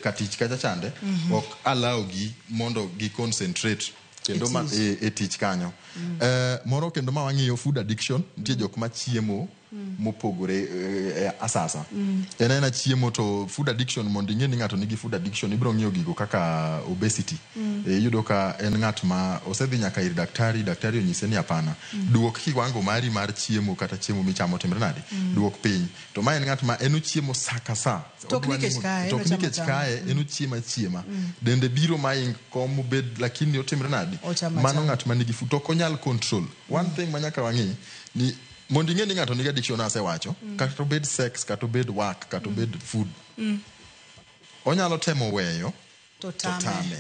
ka tich kacha chande ok allow gi mondo gi concentrate kendo E ma, tich. e tich kanyo. Moro kendo ma wang'iyo, food addiction. Nitie jok ma chiemo Mopogore asasa. En aena chiemo to food addiction, mondo ing'e ni ng'ato nigi food addiction, ibiro ng'iyo gigo kaka obesity. Iyudo ka en ng'at ma osedhi nyaka ir daktari, daktari onyise ni hapana, duok kiwango mari mar chiemo kata chiemo michamo timre nade, duok piny. To ma en ng'at ma en ochiemo sa ka sa. To ok Odwa ni nikech kae, en to ok ochamo nikech achama. Kae, en ochiemo achiema. Dende biro maing kom obed, lakini otimre nade? Ochamo Mano achama. Ng'at ma nigi food to ok onyal control. One thing ma nyaka wang'i ni mondo ing'e ni ng'ato nigi addiction, asewacho, kata obed sex, kata obed work, kata obed food, onyalo temo weyo to to tame. Tame.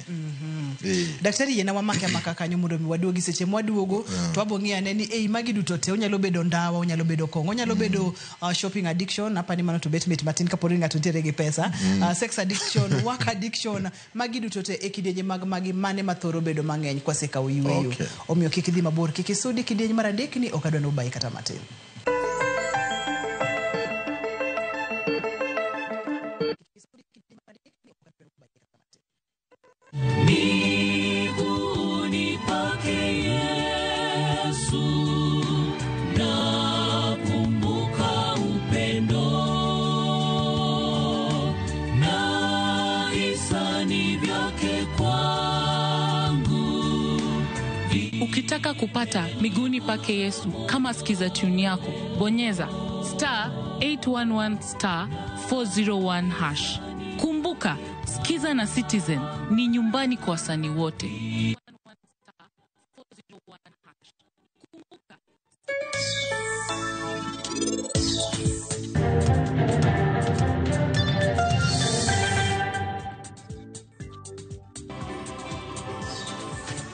Eh. Daktari, yiena wamake amaka kanyo mondo mi waduogi. Seche mwaduogo to wabo ng'iyo ane ni ei magi duto te, onyalo bedo ndawa, onyalo bedo kong'o, onyalo bedo shopping addiction, apani mano to bet mit matin kapo ni ng'ato nitiere gi pesa, sex addiction, work addiction, magi duto te e kidienje mag magi mane mathoro bedo mang'eny kwasekawo yueyo. Omiyo kik idhi mabor, kik isudi kidieny mar adek ni ok adwa ni ubayi kata matin. Miguuni pake Yesu nakumbuka upendo na hisani vyake kwangu. Ukitaka kupata miguuni pake Yesu kama skiza tune yako, bonyeza *811*401#. Kumbuka, Skiza na Citizen ni nyumbani kwa wasanii wote.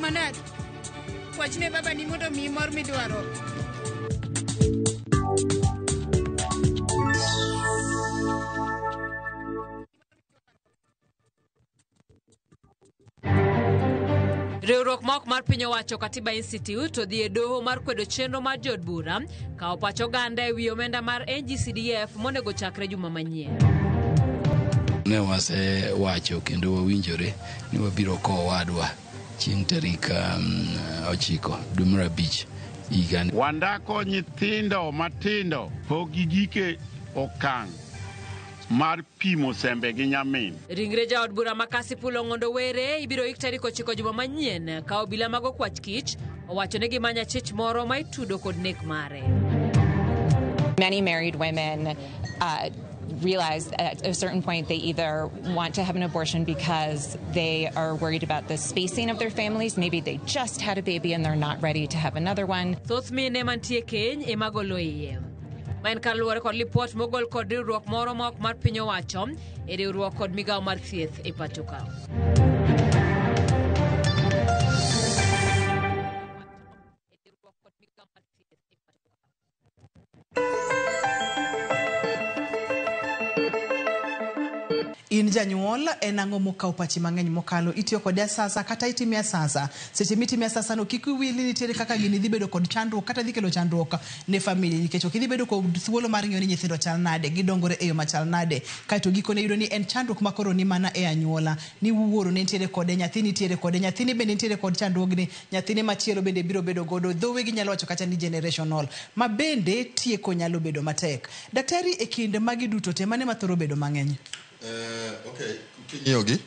Manat, wachne baba ni mondo omiyi mor midwaro. Riwruok ma ok mar piny owacho Katiba Institute odhi e doho mar kwedo chenro mar jood bura kawo pach oganda e wi omenda mar NGCDF monego chakre juma manyien. Ne wasewacho kendo wawinjore ni wabiro kowo wadwa chieng' tarik 9 dwe mar 5 higani. Wandako nyithindo matindo pok gigike okang' mar pimo sembe gi nyamin. Ringre jaod bura ma Kasipul Ong'ondo Were ibiro ik tarik 9 juma manyien ka obila mag okwach kich owacho ni gimanyo achich moro ma itudo kod nek mare. Many married women realize at a certain point they either want to have an abortion because they are worried about the spacing of their families. Maybe they just had a baby and they're not ready to have another one. Thoth mine mantie keny ema golo iye. Ma en kaluwore kod lipot mogol kod riwruok moro ma ok mar piny owacho e riwruok kod migawo mar thieth e pacho ka. In janyuol, en ang'o mokawo pachi mang'eny mokalo? Itiyo kode asasa kata itime asasa? Seche mitime asasa no, kik wiyi wil ni nitiere kaka gini dhi bedo kod chandruok kata dhi kelo chandruok ne family, nikech ok idhi bedo kod thuolo mar ng'iyo ni nyithindo chal nade, gidongore e yo machal nade. Kaeto gikone yudo ni en chandruok ma koro ni mana e anyuola, ni wuoro ne nitiere kode, nyathi nitiere kode, nyathini bende nitiere kod chandruogni, nyathine machielo bende biro bedo godo. Dhowe ginyalo wacho kata ni generational, ma bende tieko nyalo bedo matek. Daktari, e kind magi duto te, mane mathoro bedo mang'eny? Okay, king'iyogi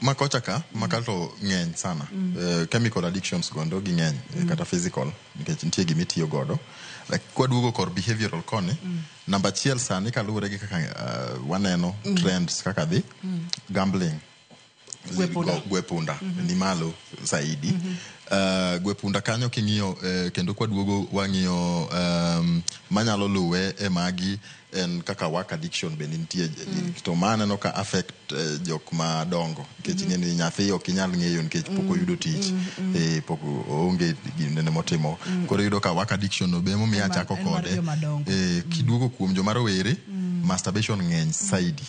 makocha ka maka to ng'eny sana. Chemical addictions gondo gi ng'eny, kata physical, nikech nitie gimitiyo godo. Like, kwaduogo kor behavioral koni, namba achiel sani kaluwore gi kaka waneno trends kaka dhi, gambling. Gwe punda. Gwe punda ni malo zaidi. Gwe punda kanyo king'iyo, kendo kwaduogo wang'iyo, manyalo luwe e magi en kaka work addiction bende nitie. To ma aneno ka affect jok madongo, nikech ing'e ni nyathi ok inyal ng'eyo nikech pok oyudo tich, pok oonge ginene motimo. Koro iyudo ka work addiction no be emomiyo achako En mar kode. jomadongo. Kiduogo kuom joma rowere, masturbation ng'eny saidi.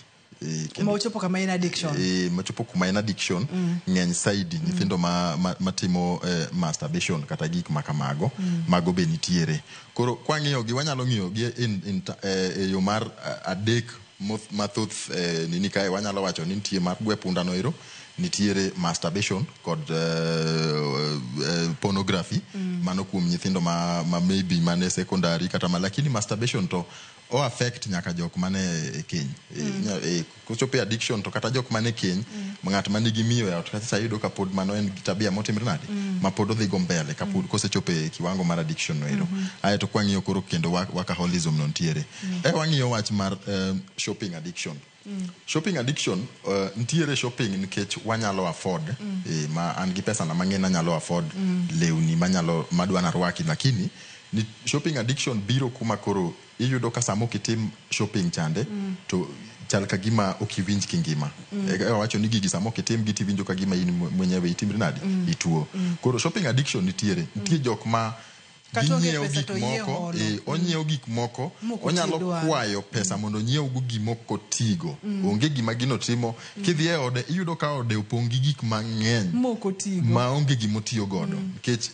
Ma ochopo kama en addiction. Machopo kuma en addiction ng'eny saidi. Nyithindo ma timo masturbation kata gik ma kamago, mago be nitiere. Koro kwang'iyo gi, wanyalo ng'iyo gi in e yo mar adek mathoth, nini kae wanyalo wacho ni nitie mar gwe punda no ero. Nitiere masturbation kod pornography. Mano kuom nyithindo ma maybe mane secondary kata ma, lakini masturbation to o affect nyaka jok mane e keny. Kochopo e addiction to kata jok mane keny, ng'at manigi miyo e ot kacha iyudo ka pod mano en tabia motimre nade, ma pod odhi go mbele kapod kosechopo e kiwango mar addiction no ero. Aeto kwang'iyo koro kendo workaholism no nitiere. Wang'iyo wach mar shopping addiction. Shopping addiction, nitiere shopping nikech wanyalo afford. Ma an gi pesa na mang'eny, anyalo afford lewni manyalo madwa narwaki, lakini ni shopping addiction biro kuma koro iyudo ka sama ok itim shopping chande to chal ka gima ok iwinj kingima. Wacho ni gigi sama ok itim gi tiwinjo ka gima in mwenyewe itimri nade, ituo. Koro shopping addiction nitiere, nitie jok ma Kata onge ginyiewo pesa gik to yie moko, holo. onyiewo gik moko Mok onyalo otigo dwaro. kwayo pesa mondo onyiew gimoko tigo. Onge gima gino timo. Kidhi e ode iyudo ka ode opong' gi gik mang'eny Mok otigo. maonge gimotiyo godo, nikech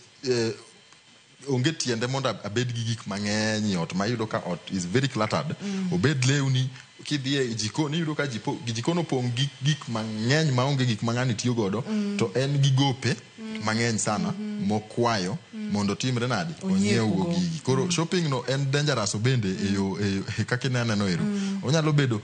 onge tiende mondo abed gi gik mang'eny e ot ma iyudo ka ot is very cluttered. Obed lewni, kidhi e jikon iyudo ka jikon opong' gi gik mang'eny maonge gik ma ng'ani tiyo godo. To en gi gope mang'eny sana mokwayo mondo timre nade, Onyiewgo. onyiewgo gigi. Koro shopping no en dangerous bende e yo e kaka ineno ero. Onyalo bedo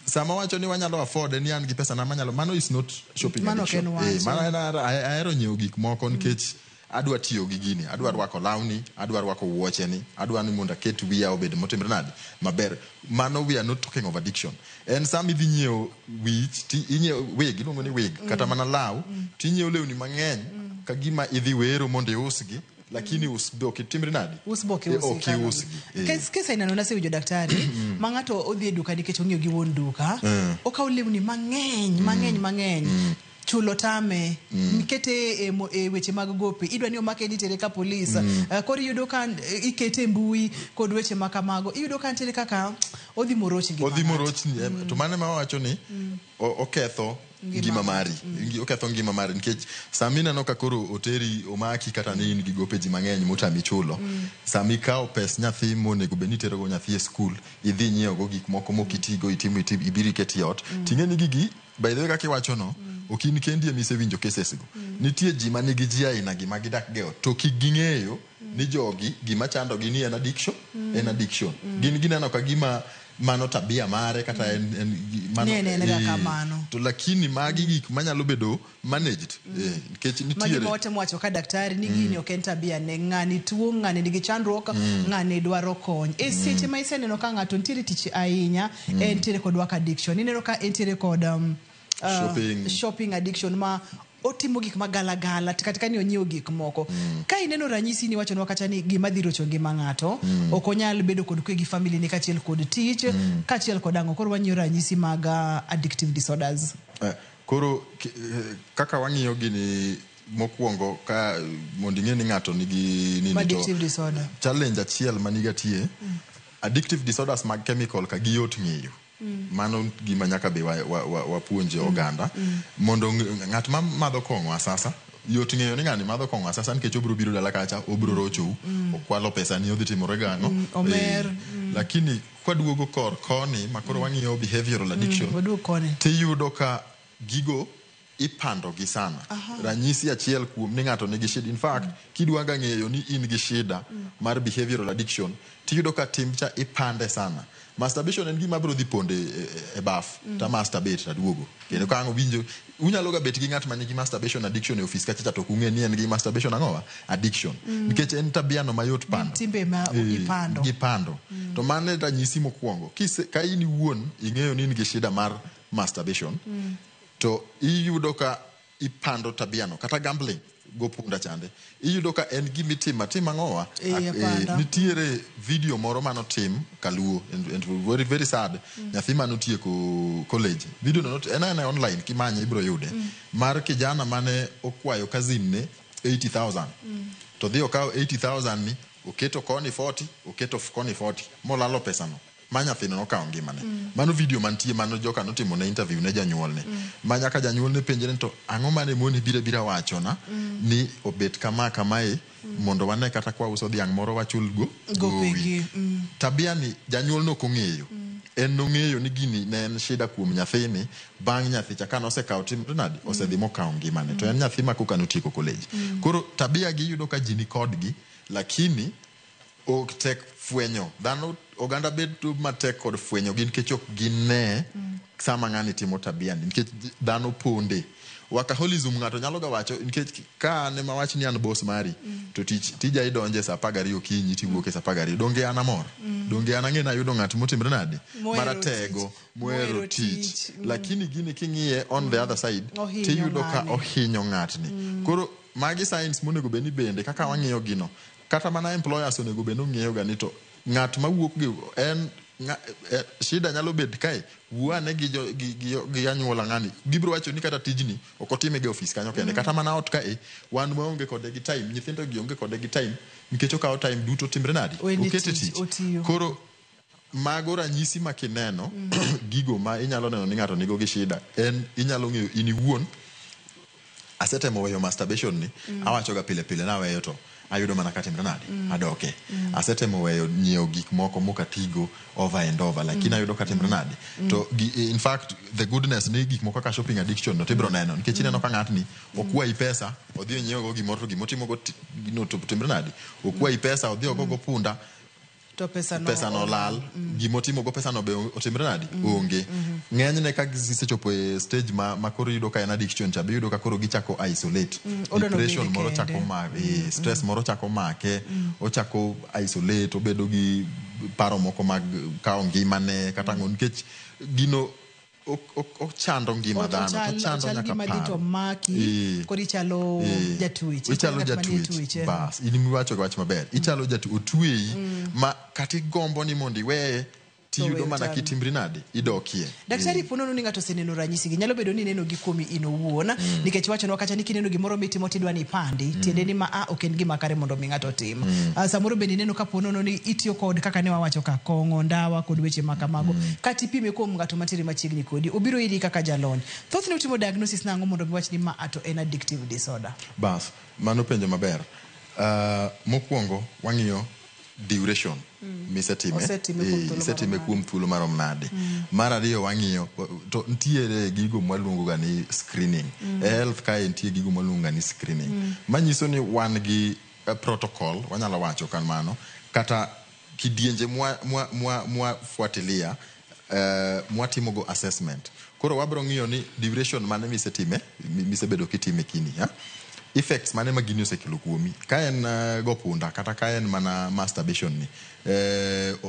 sama wacho ni wanyalo afford ni an gi pesa na manyalo, mano is not shopping Mano ok addiction. en wach. Mano en ahero nyiewo gik moko nikech adwa tiyo gi gini, adwa rwako lawni, adwa rwako wuocheni, adwa ni mondo aket wiya obed motimre nade, maber. Mano we are not talking of addiction. En sama idhi nyiewo wich ti inyiewo wig, iluongo ni wig, kata mana law, tinyiewo lewni mang'eny ka gima idhi wero mondo iusgi, lakini us be ok itimri nade. Us be ok Eh, iusi ok kano. iusgi. Kes aina no nasewinjo daktari, ma ng'ato odhi e duka nikech ong'iyo gi wuon duka, okawo lewni mang'eny mang'eny mang'eny, chulo tame, nikete e weche mag gope, idwa ni omake ni itere ka polis. Koro iyudo ka ikete e mbui kod weche ma kamago, iyudo ka nitiere kaka odhi moroch ngima odhi ng'ato. Morochni to mano ema wawacho ni oketho Ngima. ngima mari. Oketho ngima mari nikech sama ineno ka koro oteri omaki kata ni in gi gope ji mang'eny motami chulo, sama ikawo pes nyathi monego bed ni iterogo nyathi e skul, idhi nyiewogo gik moko mokitigo, itimo itim, ibiro iketi e ot, ting'e ni gigi, by the way, kaka iwacho no, ok in kendi ema isewinjo cases go. Nitie ji manigi ji aina gi ma gidak go e ot to kik ging'eyo ni jogi gima chandogi ni en addiction. En addiction. Gin gineno ka gima mano tabia mare kata en mano, Ni en en ga kamano. To lakini magi gik manyalo bedo managed, nikech Magi nitiere ma watemo wacho ka daktari ni gini ok en tabia ne ng'ani, tuo ng'ani nigi chandruok, ng'ani dwaro kony e seche ma iseneno ka ng'ato nitiere tich ahinya, entiere kod work addiction, ineno ka entiere kod Shopping. shopping addiction ma otimo gik magalagala kata ka ni onyiewo gik moko. Ka ineno ranyisi ni wachonwa kata ni gima dhi rocho ngima ng'ato, ok onyal bedo kod kwe gi family ne kaachiel kod tich, kaachiel kod ang'o. Koro wang'iyo ranyisi mag addictive disorders. Koro kaka wang'iyo gini mokwongo, ka mondo ing'e ni ng'ato nigi nini to addictive disorder, challenge achiel maniga tie, addictive disorders mag chemical ka giyot ng'eyo. Mano gima nyaka be wapuonje oganda mondo ng'at ma madho kong'o asasa yot ng'eyo ni ng'ani madho kong'o asasa nikech obiro biro dala kacha, obiro rochou, okwalo pesa ni, odhi timore gang'o. Omer. Lakini kwaduogo kor koni ma koro wang'iyo behavioral addiction, Waduog koni. Tiyudo ka gigo ipando gi sana. Ranyisi achiel kuom ni ng'ato nigi shida, in fact, kidwa ga ng'eyo ni in gi shida mar behavioral addiction, tiyudo ka tim cha ipande sana. Masturbation en gima biro dhi ponde e baf ta masturbate taduogo kendo ka ang' winjo. Unyalo ga bet gi ng'at ma nigi masturbation addiction e ofis kacha cha to ok ung'e ni en gi masturbation ang'owa addiction, nikech en tabia no mayot pando. Timbe ma ipando. Gipando. To mano e ranyisi mokwongo. Ka in iwuon ing'eyo ni in gi shida mar masturbation, to iyudo ka ipando tabia no. Kata gambling go punda chande, iyudo ka en gimitimo atima ang'owa. Apanda. Nitiere video moro manotim kaluo and very, very sad. Nyathi manotieko college, video no en aena online, kimanye ibiro yude, mar kijana mane okwayo cousin ne 80,000, to dhi okawo 80,000 ni oketo koni 40, oketo koni 40, molalo pesano ma nyathino nokawo ngimane. Mano video mantie mano joka notimo ne interview ne janyuolne, ma nyaka janyuolne penjre ni to ang'o mane moni biro bira wachona ni obet kama kamae mondo wane kata kwa uso dhiang' moro wachul go gowi. Gopegi. Tabia ni janyuol no ok ong'eyo. En nong'eyo ni gini ne en shida kuom nyathini bang' nyathi cha ka nosekawo timre nade osedhi mokawo ngimane to en nyathi ma koka notieko college. Koro tabia gi iyudo ka ji ni kodgi lakini ok tek fwenyo dhano oganda bedo matek kod fwenyo gi nikech ok gine sama ng'ani timo tabia ni nikech dhano ponde. Workaholism ng'ato nyalo ga wacho nikech ka an ema awach ni an boss mari to tich tija idonje saa 12 okinyi tiwuok e saa 12 donge an amor donge an ang'e ni ayudo ng'at motimre nade Mohero maratego mohero Mohero tich tich. lakini gini king'iye on the other side Ohinyo tiyudo ka ng'ani. ohinyo ng'atni koro magi signs monego bed ni bende kaka wang'iyo gino kata mana employers onego bed ni ong'iyo ga ni to ng'at mawuok gi en shida nyalo bet kae wuo ane gi, jo, gi, gi, gi anyuola ng'ani gibiro wacho ni kata tijni ok otime ga e ofis kanyo kende kata mana ot kae wan waonge kode gi time nyithindo gi onge kode gi time nikech okawo time duto timre nade Oende okete tich, tich otiyo. koro mago ranyisi ma kineno gigo ma inyalo neno ni ng'ato nigo gi shida en inyalo ng'eyo in iwuon asetemo weyo masturbation ni awacho ga pile pile naweyo to ayudo mana katimre nade adoke asetemo weyo nyiewo gik moko mokatigo over and over lakini ayudo katimre nade to gi, in fact the goodness ni gik moko kaka shopping addiction no tibiro neno nikech ineno ka ng'atni okwayi pesa odhi onyiewo go gimoro to gimotimogo no to timre nade okwayi pesa odhi ogogo punda To pesa no, pesa no lal gimotimo go pesa no be otimre nade onge ng'enyne ka gisechopo e stage ma koro iyudo ka en addiction cha be iyudo ka koro gichako isolate Odwa ni depression obed moro kende. chako make stress moro chako make ochako isolate obedo gi paro moko mag kawo ngimane kata ang'o nikech gino ochando ngima dhano to Ochal ochando ochal nyaka gima dhi to paro maki koro ichalo jatwech ichalo ng'at manie jatwech twech, eh. bas in miwacho wach maber ichalo jatwech otweyi ma kata igombo ni mondo iweye tiyudo weyo mana tami. kitimri nade idokie Daktari ponono ni ng'ato oseneno ranyisi gi nyalo bedo ni ineno gi kuomi in owuon nikech wachonwa kacha ni kineno gimoro mitimo tidwa ni ipandi tiende ni ma a ok en gima kare mondo mi ng'ato otim. Samoro bende ineno ka ponono ni itiyo kod kaka ne wawacho ka kong'o ndawa kod weche ma kamago kata ipime kuom ng'ato mantiere machiegni kodi obiro iri kaka jalony thothne utimo diagnosis nang'o mondo mi wach ni ma a to en addictive disorder. Bas mano penjo maber mokwongo wang'iyo duration misetime Osetime kuom thuolo isetime marom kuom thuolo marom nade mar ariyo wang'iyo to ntiere gigo mwaluongo ga ni screening e health kae nitie gigo mwaluongo ga ni screening manyiso ni wan gi protocol wanyalo wacho kamano kata kidienje mwa fuatilia mwatimogo assessment koro wabro ng'iyo ni duration mane misetime misebedo kitime kini ha? Effects mane ma gini osekelo kuomi ka en go punda kata ka en mana masturbation ni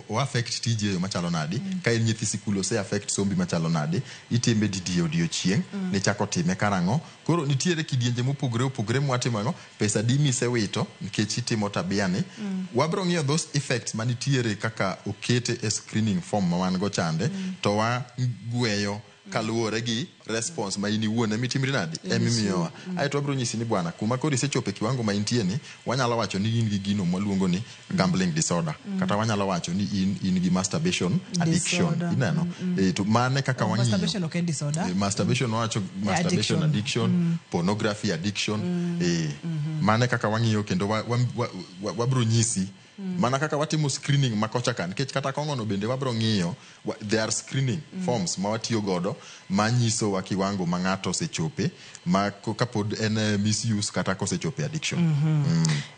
o affect tiji e yo machalo nade ka en nyithi sikul ose affect sombi machalo nade itime didi e odiochieng' nichako time karang'o koro nitiere kidienje mopogore opogore mwatimo ang'o pesa di misewito nikech itimo tabia ni wabro ng'iyo those effects manitiere kaka okete e screening form ma wan go chande to wagweyo kaluwore gi response ma in iwuon emitimri nade emimiyowa aeto wabiro nyisi ni bwana kuma koro isechopo e kiwango ma intie ni wanyalo wacho ni in gi gino mwaluongo ni gambling disorder kata wanyalo wacho ni in gi masturbation addiction Disorder. ineno to mane kaka wang'iyo Masturbation ok en disorder. Masturbation wawacho masturbation addiction. addiction pornography addiction mane kaka wang'iyo kendo wabro nyisi mana kaka watimo screening ma kocha ka nikech kata kong'ono bende wabro ng'iyo there are screening forms ma watiyo godo manyisowa kiwango ma ng'ato osechope ma kapod en misuse kata kosechope addiction.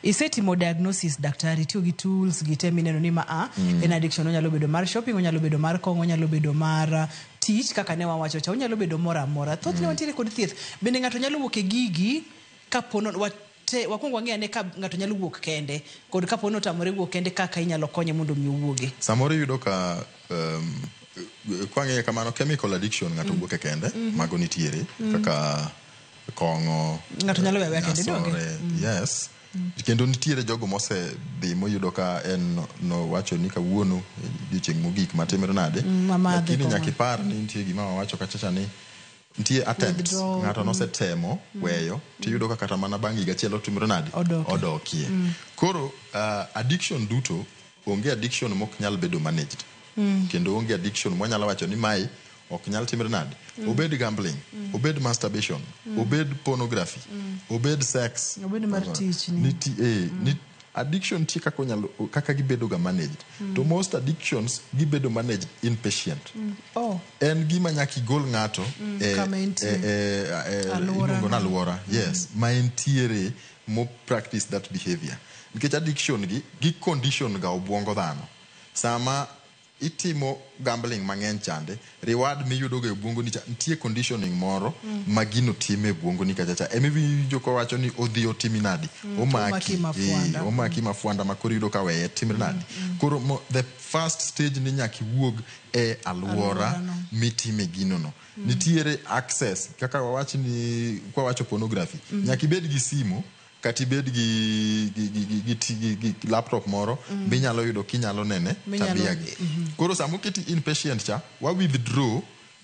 Isetimo diagnosis daktari tiyo gi tools gi te mineno ni ma a en addiction onyalo bedo mar shopping onyalo bedo mar kong'o onyalo bedo mar tich kaka ne wawacho cha onyalo bedo moro amora thothne wantiere kod thieth bende ng'ato nyalo wuok e gigi kapo wakwongo wang'e ane ka ng'ato nyalo wuok kende kod kapo ni otamore wuok kende kaka inyalo konye mondo mi owuogi. Samoro iyudo ka kwang'iye kamano chemical addiction ng'ato wuok e kende mago nitiere kaka kong'o Ng'ato nyalo weyo aweya kende, donge? nyasore, yes kendo nitiere jogo mosedhi moyudo ka en nowacho ni kawuono odiochieng' mogik matimre nade Mamadhe lakini kong'o. nyaka ipar ni nitie gima wawacho kachacha ni nitie attempts Withdrawal, ng'ato nosetemo weyo tiyudo ka kata mana bang' higa achiel otimre nade Odokie. odokie koro addiction duto onge addiction mok nyal bedo managed kendo onge addiction mwanyalo wacho ni mae ok nyal timre nade obed gambling obed masturbation obed pornography obed sex Obed mar tich ni. Addiction nitie kaka onyalo kaka gibedo ga managed. To most addictions gibedo managed inpatient. Oh. En gima nyaka igol ng'ato e, kama entie. e, Alwora iluongo ni no. alwora yes ma entiere mo practice that behavior nikech addiction gi condition ga obwongo dhano sama itimo gambling mang'eny chande reward miyudo ga e obwongo ni cha nitie conditioning moro ma gino timo e obwongo ni kacha cha emiwinjo kowacho ni odhi otimi nadi Omaki omaki mafwanda. omaki mafwanda ma koro iyudo ka weye timre nadi koro the first stage ni nyaka iwuog e alwora Alworano. mitime gino no nitiere access kaka wawach ni kwawacho pornography nyaka ibed gi simu kata ibed gi laptop moro minyalo yudo kinyalo nene tabia gi koro sama oketi inpatient cha wa withdraw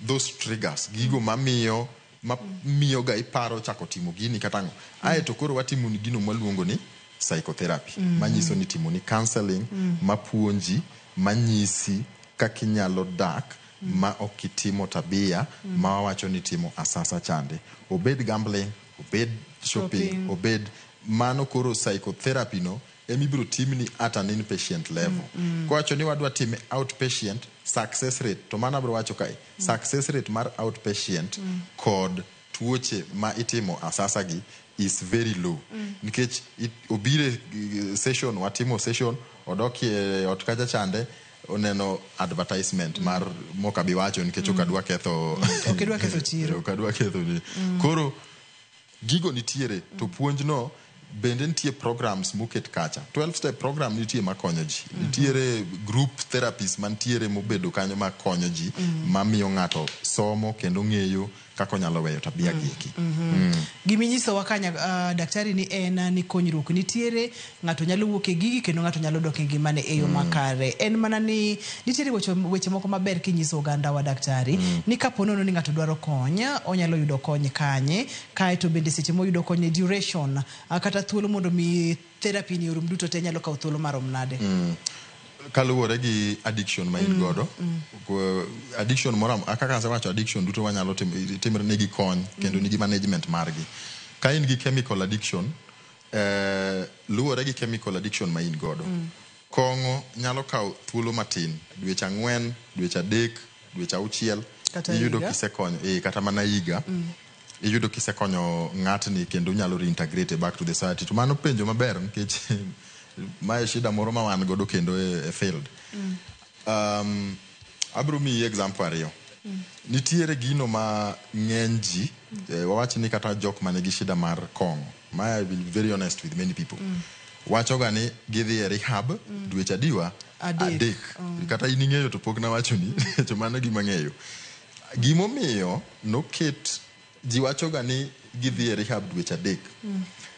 those triggers gigo mamiyo mamiyo ga iparo chako timo gini kata ang'o ae to koro watimo ni gino mwaluongo ni psychotherapy manyiso ni timo ni counseling mapuonji manyisi kaka inyalo dak ma ok itimo tabia ma wawacho ni timo asasa chande obed gambling obed shopping, Shopping. obed mano koro psychotherapy no emibiro timni at an inpatient level kowacho ni wadwa time outpatient success rate to mano abiro wacho kae success rate mar outpatient kod tuoche ma itimo asasa gi is very low nikech obire session watimo session odok e ot kacha chande oneno advertisement mar mokabi wacho nikech ok adwa ketho Ok idwa ketho chiro. ok adwa ketho ni koro gigo nitiere to puonj no bende nitie programs moket kacha 12 step program nitie makonyo ji nitiere group therapies mantiere mobedo kanyo makonyo ji mamiyo ng'ato somo kendo ng'eyo kaka onyalo weyo tabia gi eki Giminyisowa kanya daktari ni en ni konyruok nitiere ng'ato nyalo wuok e gigi kendo ng'ato nyalo dok e ngimane e yo makare en mana ni nitiere weche moko maber kinyiso oganda wa daktari ni kapo nono ni ng'ato dwaro kony onyalo yudo kony kanye kaeto bende seche moyudo kony e duration kata thuolo mondo mi therapy ni orum duto te nyalo kawo thuolo marom nade kaluwore gi addiction ma in godo addiction moro kaka asewacho addiction duto wanyalo timre nigi kony kendo nigi management margi ka in gi chemical addiction luwore gi chemical addiction ma in godo kong'o nyalo kawo thuolo matin dweche 4 dweche 3 dweche 6 Kata iyudo higa. kisekonyo kata mana higa iyudo kisekonyo ng'atni kendo nyalo reintegrate back to the society to mano penjo maber nikech mae shida moro ma wan godo kendo e field abiro miyi example ariyo nitiere gino ma ng'eny ji wawach ni kata jok manigi shida mar kong'o ma I will be very honest with many people wachoga ni gidhi e rehab dweche adiwa Adek. kata in ing'eyo to pok nawachoni to mano gima ng'eyo gimomiyo noket ji wachoga ni gidhi e rehab dweche 3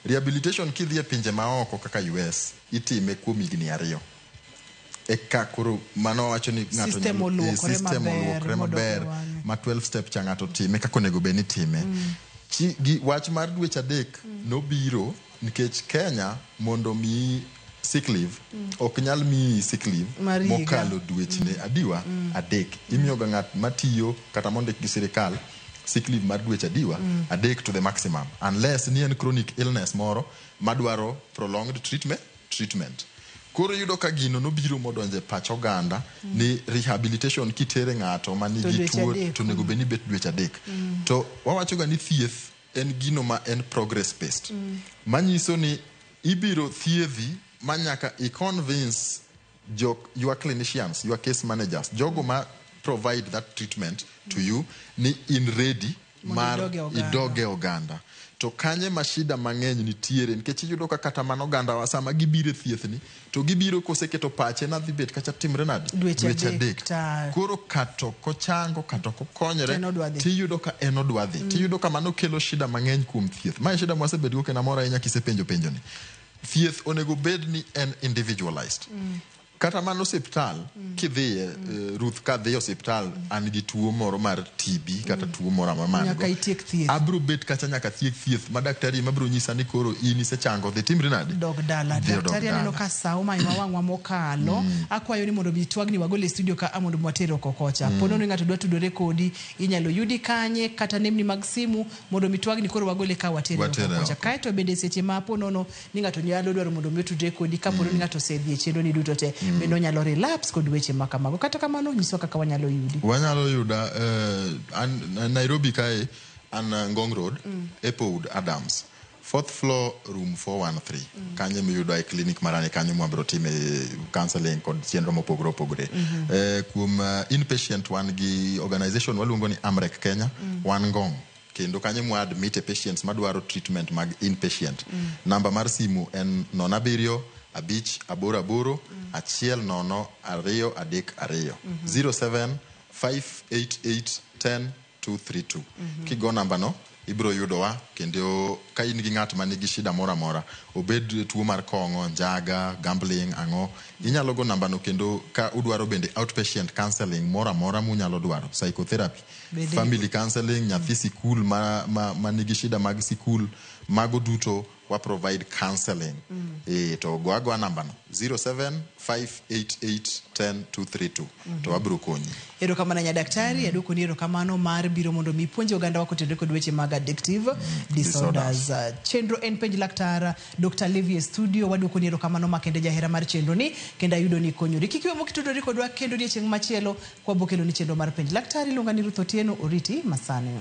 rehabilitation kidhi e pinje maoko kaka US itime kuom higni 2 eka koro mano wacho ni ng'ato System oluokore system maber, oluokore modok e maber wang'e. ma 12 step cha ng'ato time kaka onego bed ni time wach mar dweche 3 nobiro nikech Kenya mondo miyi sick leave ok nyal miyi sick leave Mar higa. mokalo dwechne adiwa 3 imiyoga ng'at matiyo kata mondik gi sirikal sick leave mar dweche adiwa 3 to the maximum unless ni en chronic illness moro madwaro prolonged treatment koro iyudo ka gino nobiro modonjo e pach oganda ni rehabilitation kitere ng'ato ma To nigi dweche tuo 3. to onego bed ni bet dweche 3 to wawachoga ni thieth en gino ma en progress based manyiso ni ibiro thiedhi ma nyaka i convince your clinicians your case managers jogo ma provide that treatment to you ni in ready Mondo mar idog e oganda. idog e oganda to kanye ma shida mang'eny nitiere nikech iyudo ka kata mana oganda wa sama gibiro e thiethni to gibiro koseketo pache nadhi bet kacha timre nadi Dweche 3 koro kata ok ochango kata ok okonyore To en odwa dhi. tiyudo ka en odwa dhi tiyudo ka mano kelo shida mang'eny kuom thieth mae shida mwasebetgo kendo amor ahinya kisepenjo penjoni thieth onego bed ni en individualized Kata mana osiptal kidhiye, Ruth, kadhi e osiptal an gi tuo moro mar TB kata tuo moro amora ma an Nyaka go. itiek thieth. Abro bet kacha nyaka tiek thieth ma daktari ema biro nyisa ni koro in isechango, dhi timri nade? Dog dala. Dhi odog Daktari, aneno dala. ka sa omayo wang'wa mokalo. Akwayo ni mondo mi twagni wagol e studio ka mondo mi water oko kocha. Po nono ni ng'ato dwa tudore kodi, inyalo yudi kanye kata nembni mag simu mondo mi twagni koro wagole ka watere oko Watere kocha. oko. Kaeto bende seche ma po nono ni ng'ato nyalo dwaro mondo mi otudre kodi kapo ni ng'ato osedhi e chenro ni duto te, bende onyalo relapse kod weche ma kamago. Kata kamano, nyiswa kaka wanyalo yudi. Wanyalo yuda an Nairobi kae, an Ngong Road, Applewood Adams, fourth floor, room 413. Kanyo miyudo e clinic marani, kanyo mwabiro time counseling kod chenro mopogore opogore. Kuom inpatient, wan gi organization waluongo ni Amrec Kenya, wan Ngong kendo kanyo mwa admit e patients madwaro treatment mag inpatient. Namba mar simu en 07588 10232, 07 588 10 232. Kigo namba no ibiro yudowa, kendo ka in gi ng'at ma nigi shida moro amora, obed tuo mar kong'o, njaga, gambling, ang'o, inyalo go namba no. Kendo ka udwaro bende outpatient counseling moro amora munyalo dwaro, psychotherapy, Bende- family counseling, nyathi sikul ma nigi shida mag sikul, mago duto wa provide counseling. To go agoa namba no 07 588 10 232 to wabiro konyi. Erokamano nyadaktari, aduokoni erokamano mar biro mondo mi puonje oganda wa kotenore kod weche mag addictive disorders. Chenro en Penj Laktar, Dr. Levi e studio. Waduokoni erokamano makende, jahera mar chenro ni, kendo ayudo ni konyori. Kik iwe mokitudori kodwa kendo odiechieng' machielo kwabo keloni chenro mar Penj Laktar. Iluonga ni Ruth Otieno, oriti masani.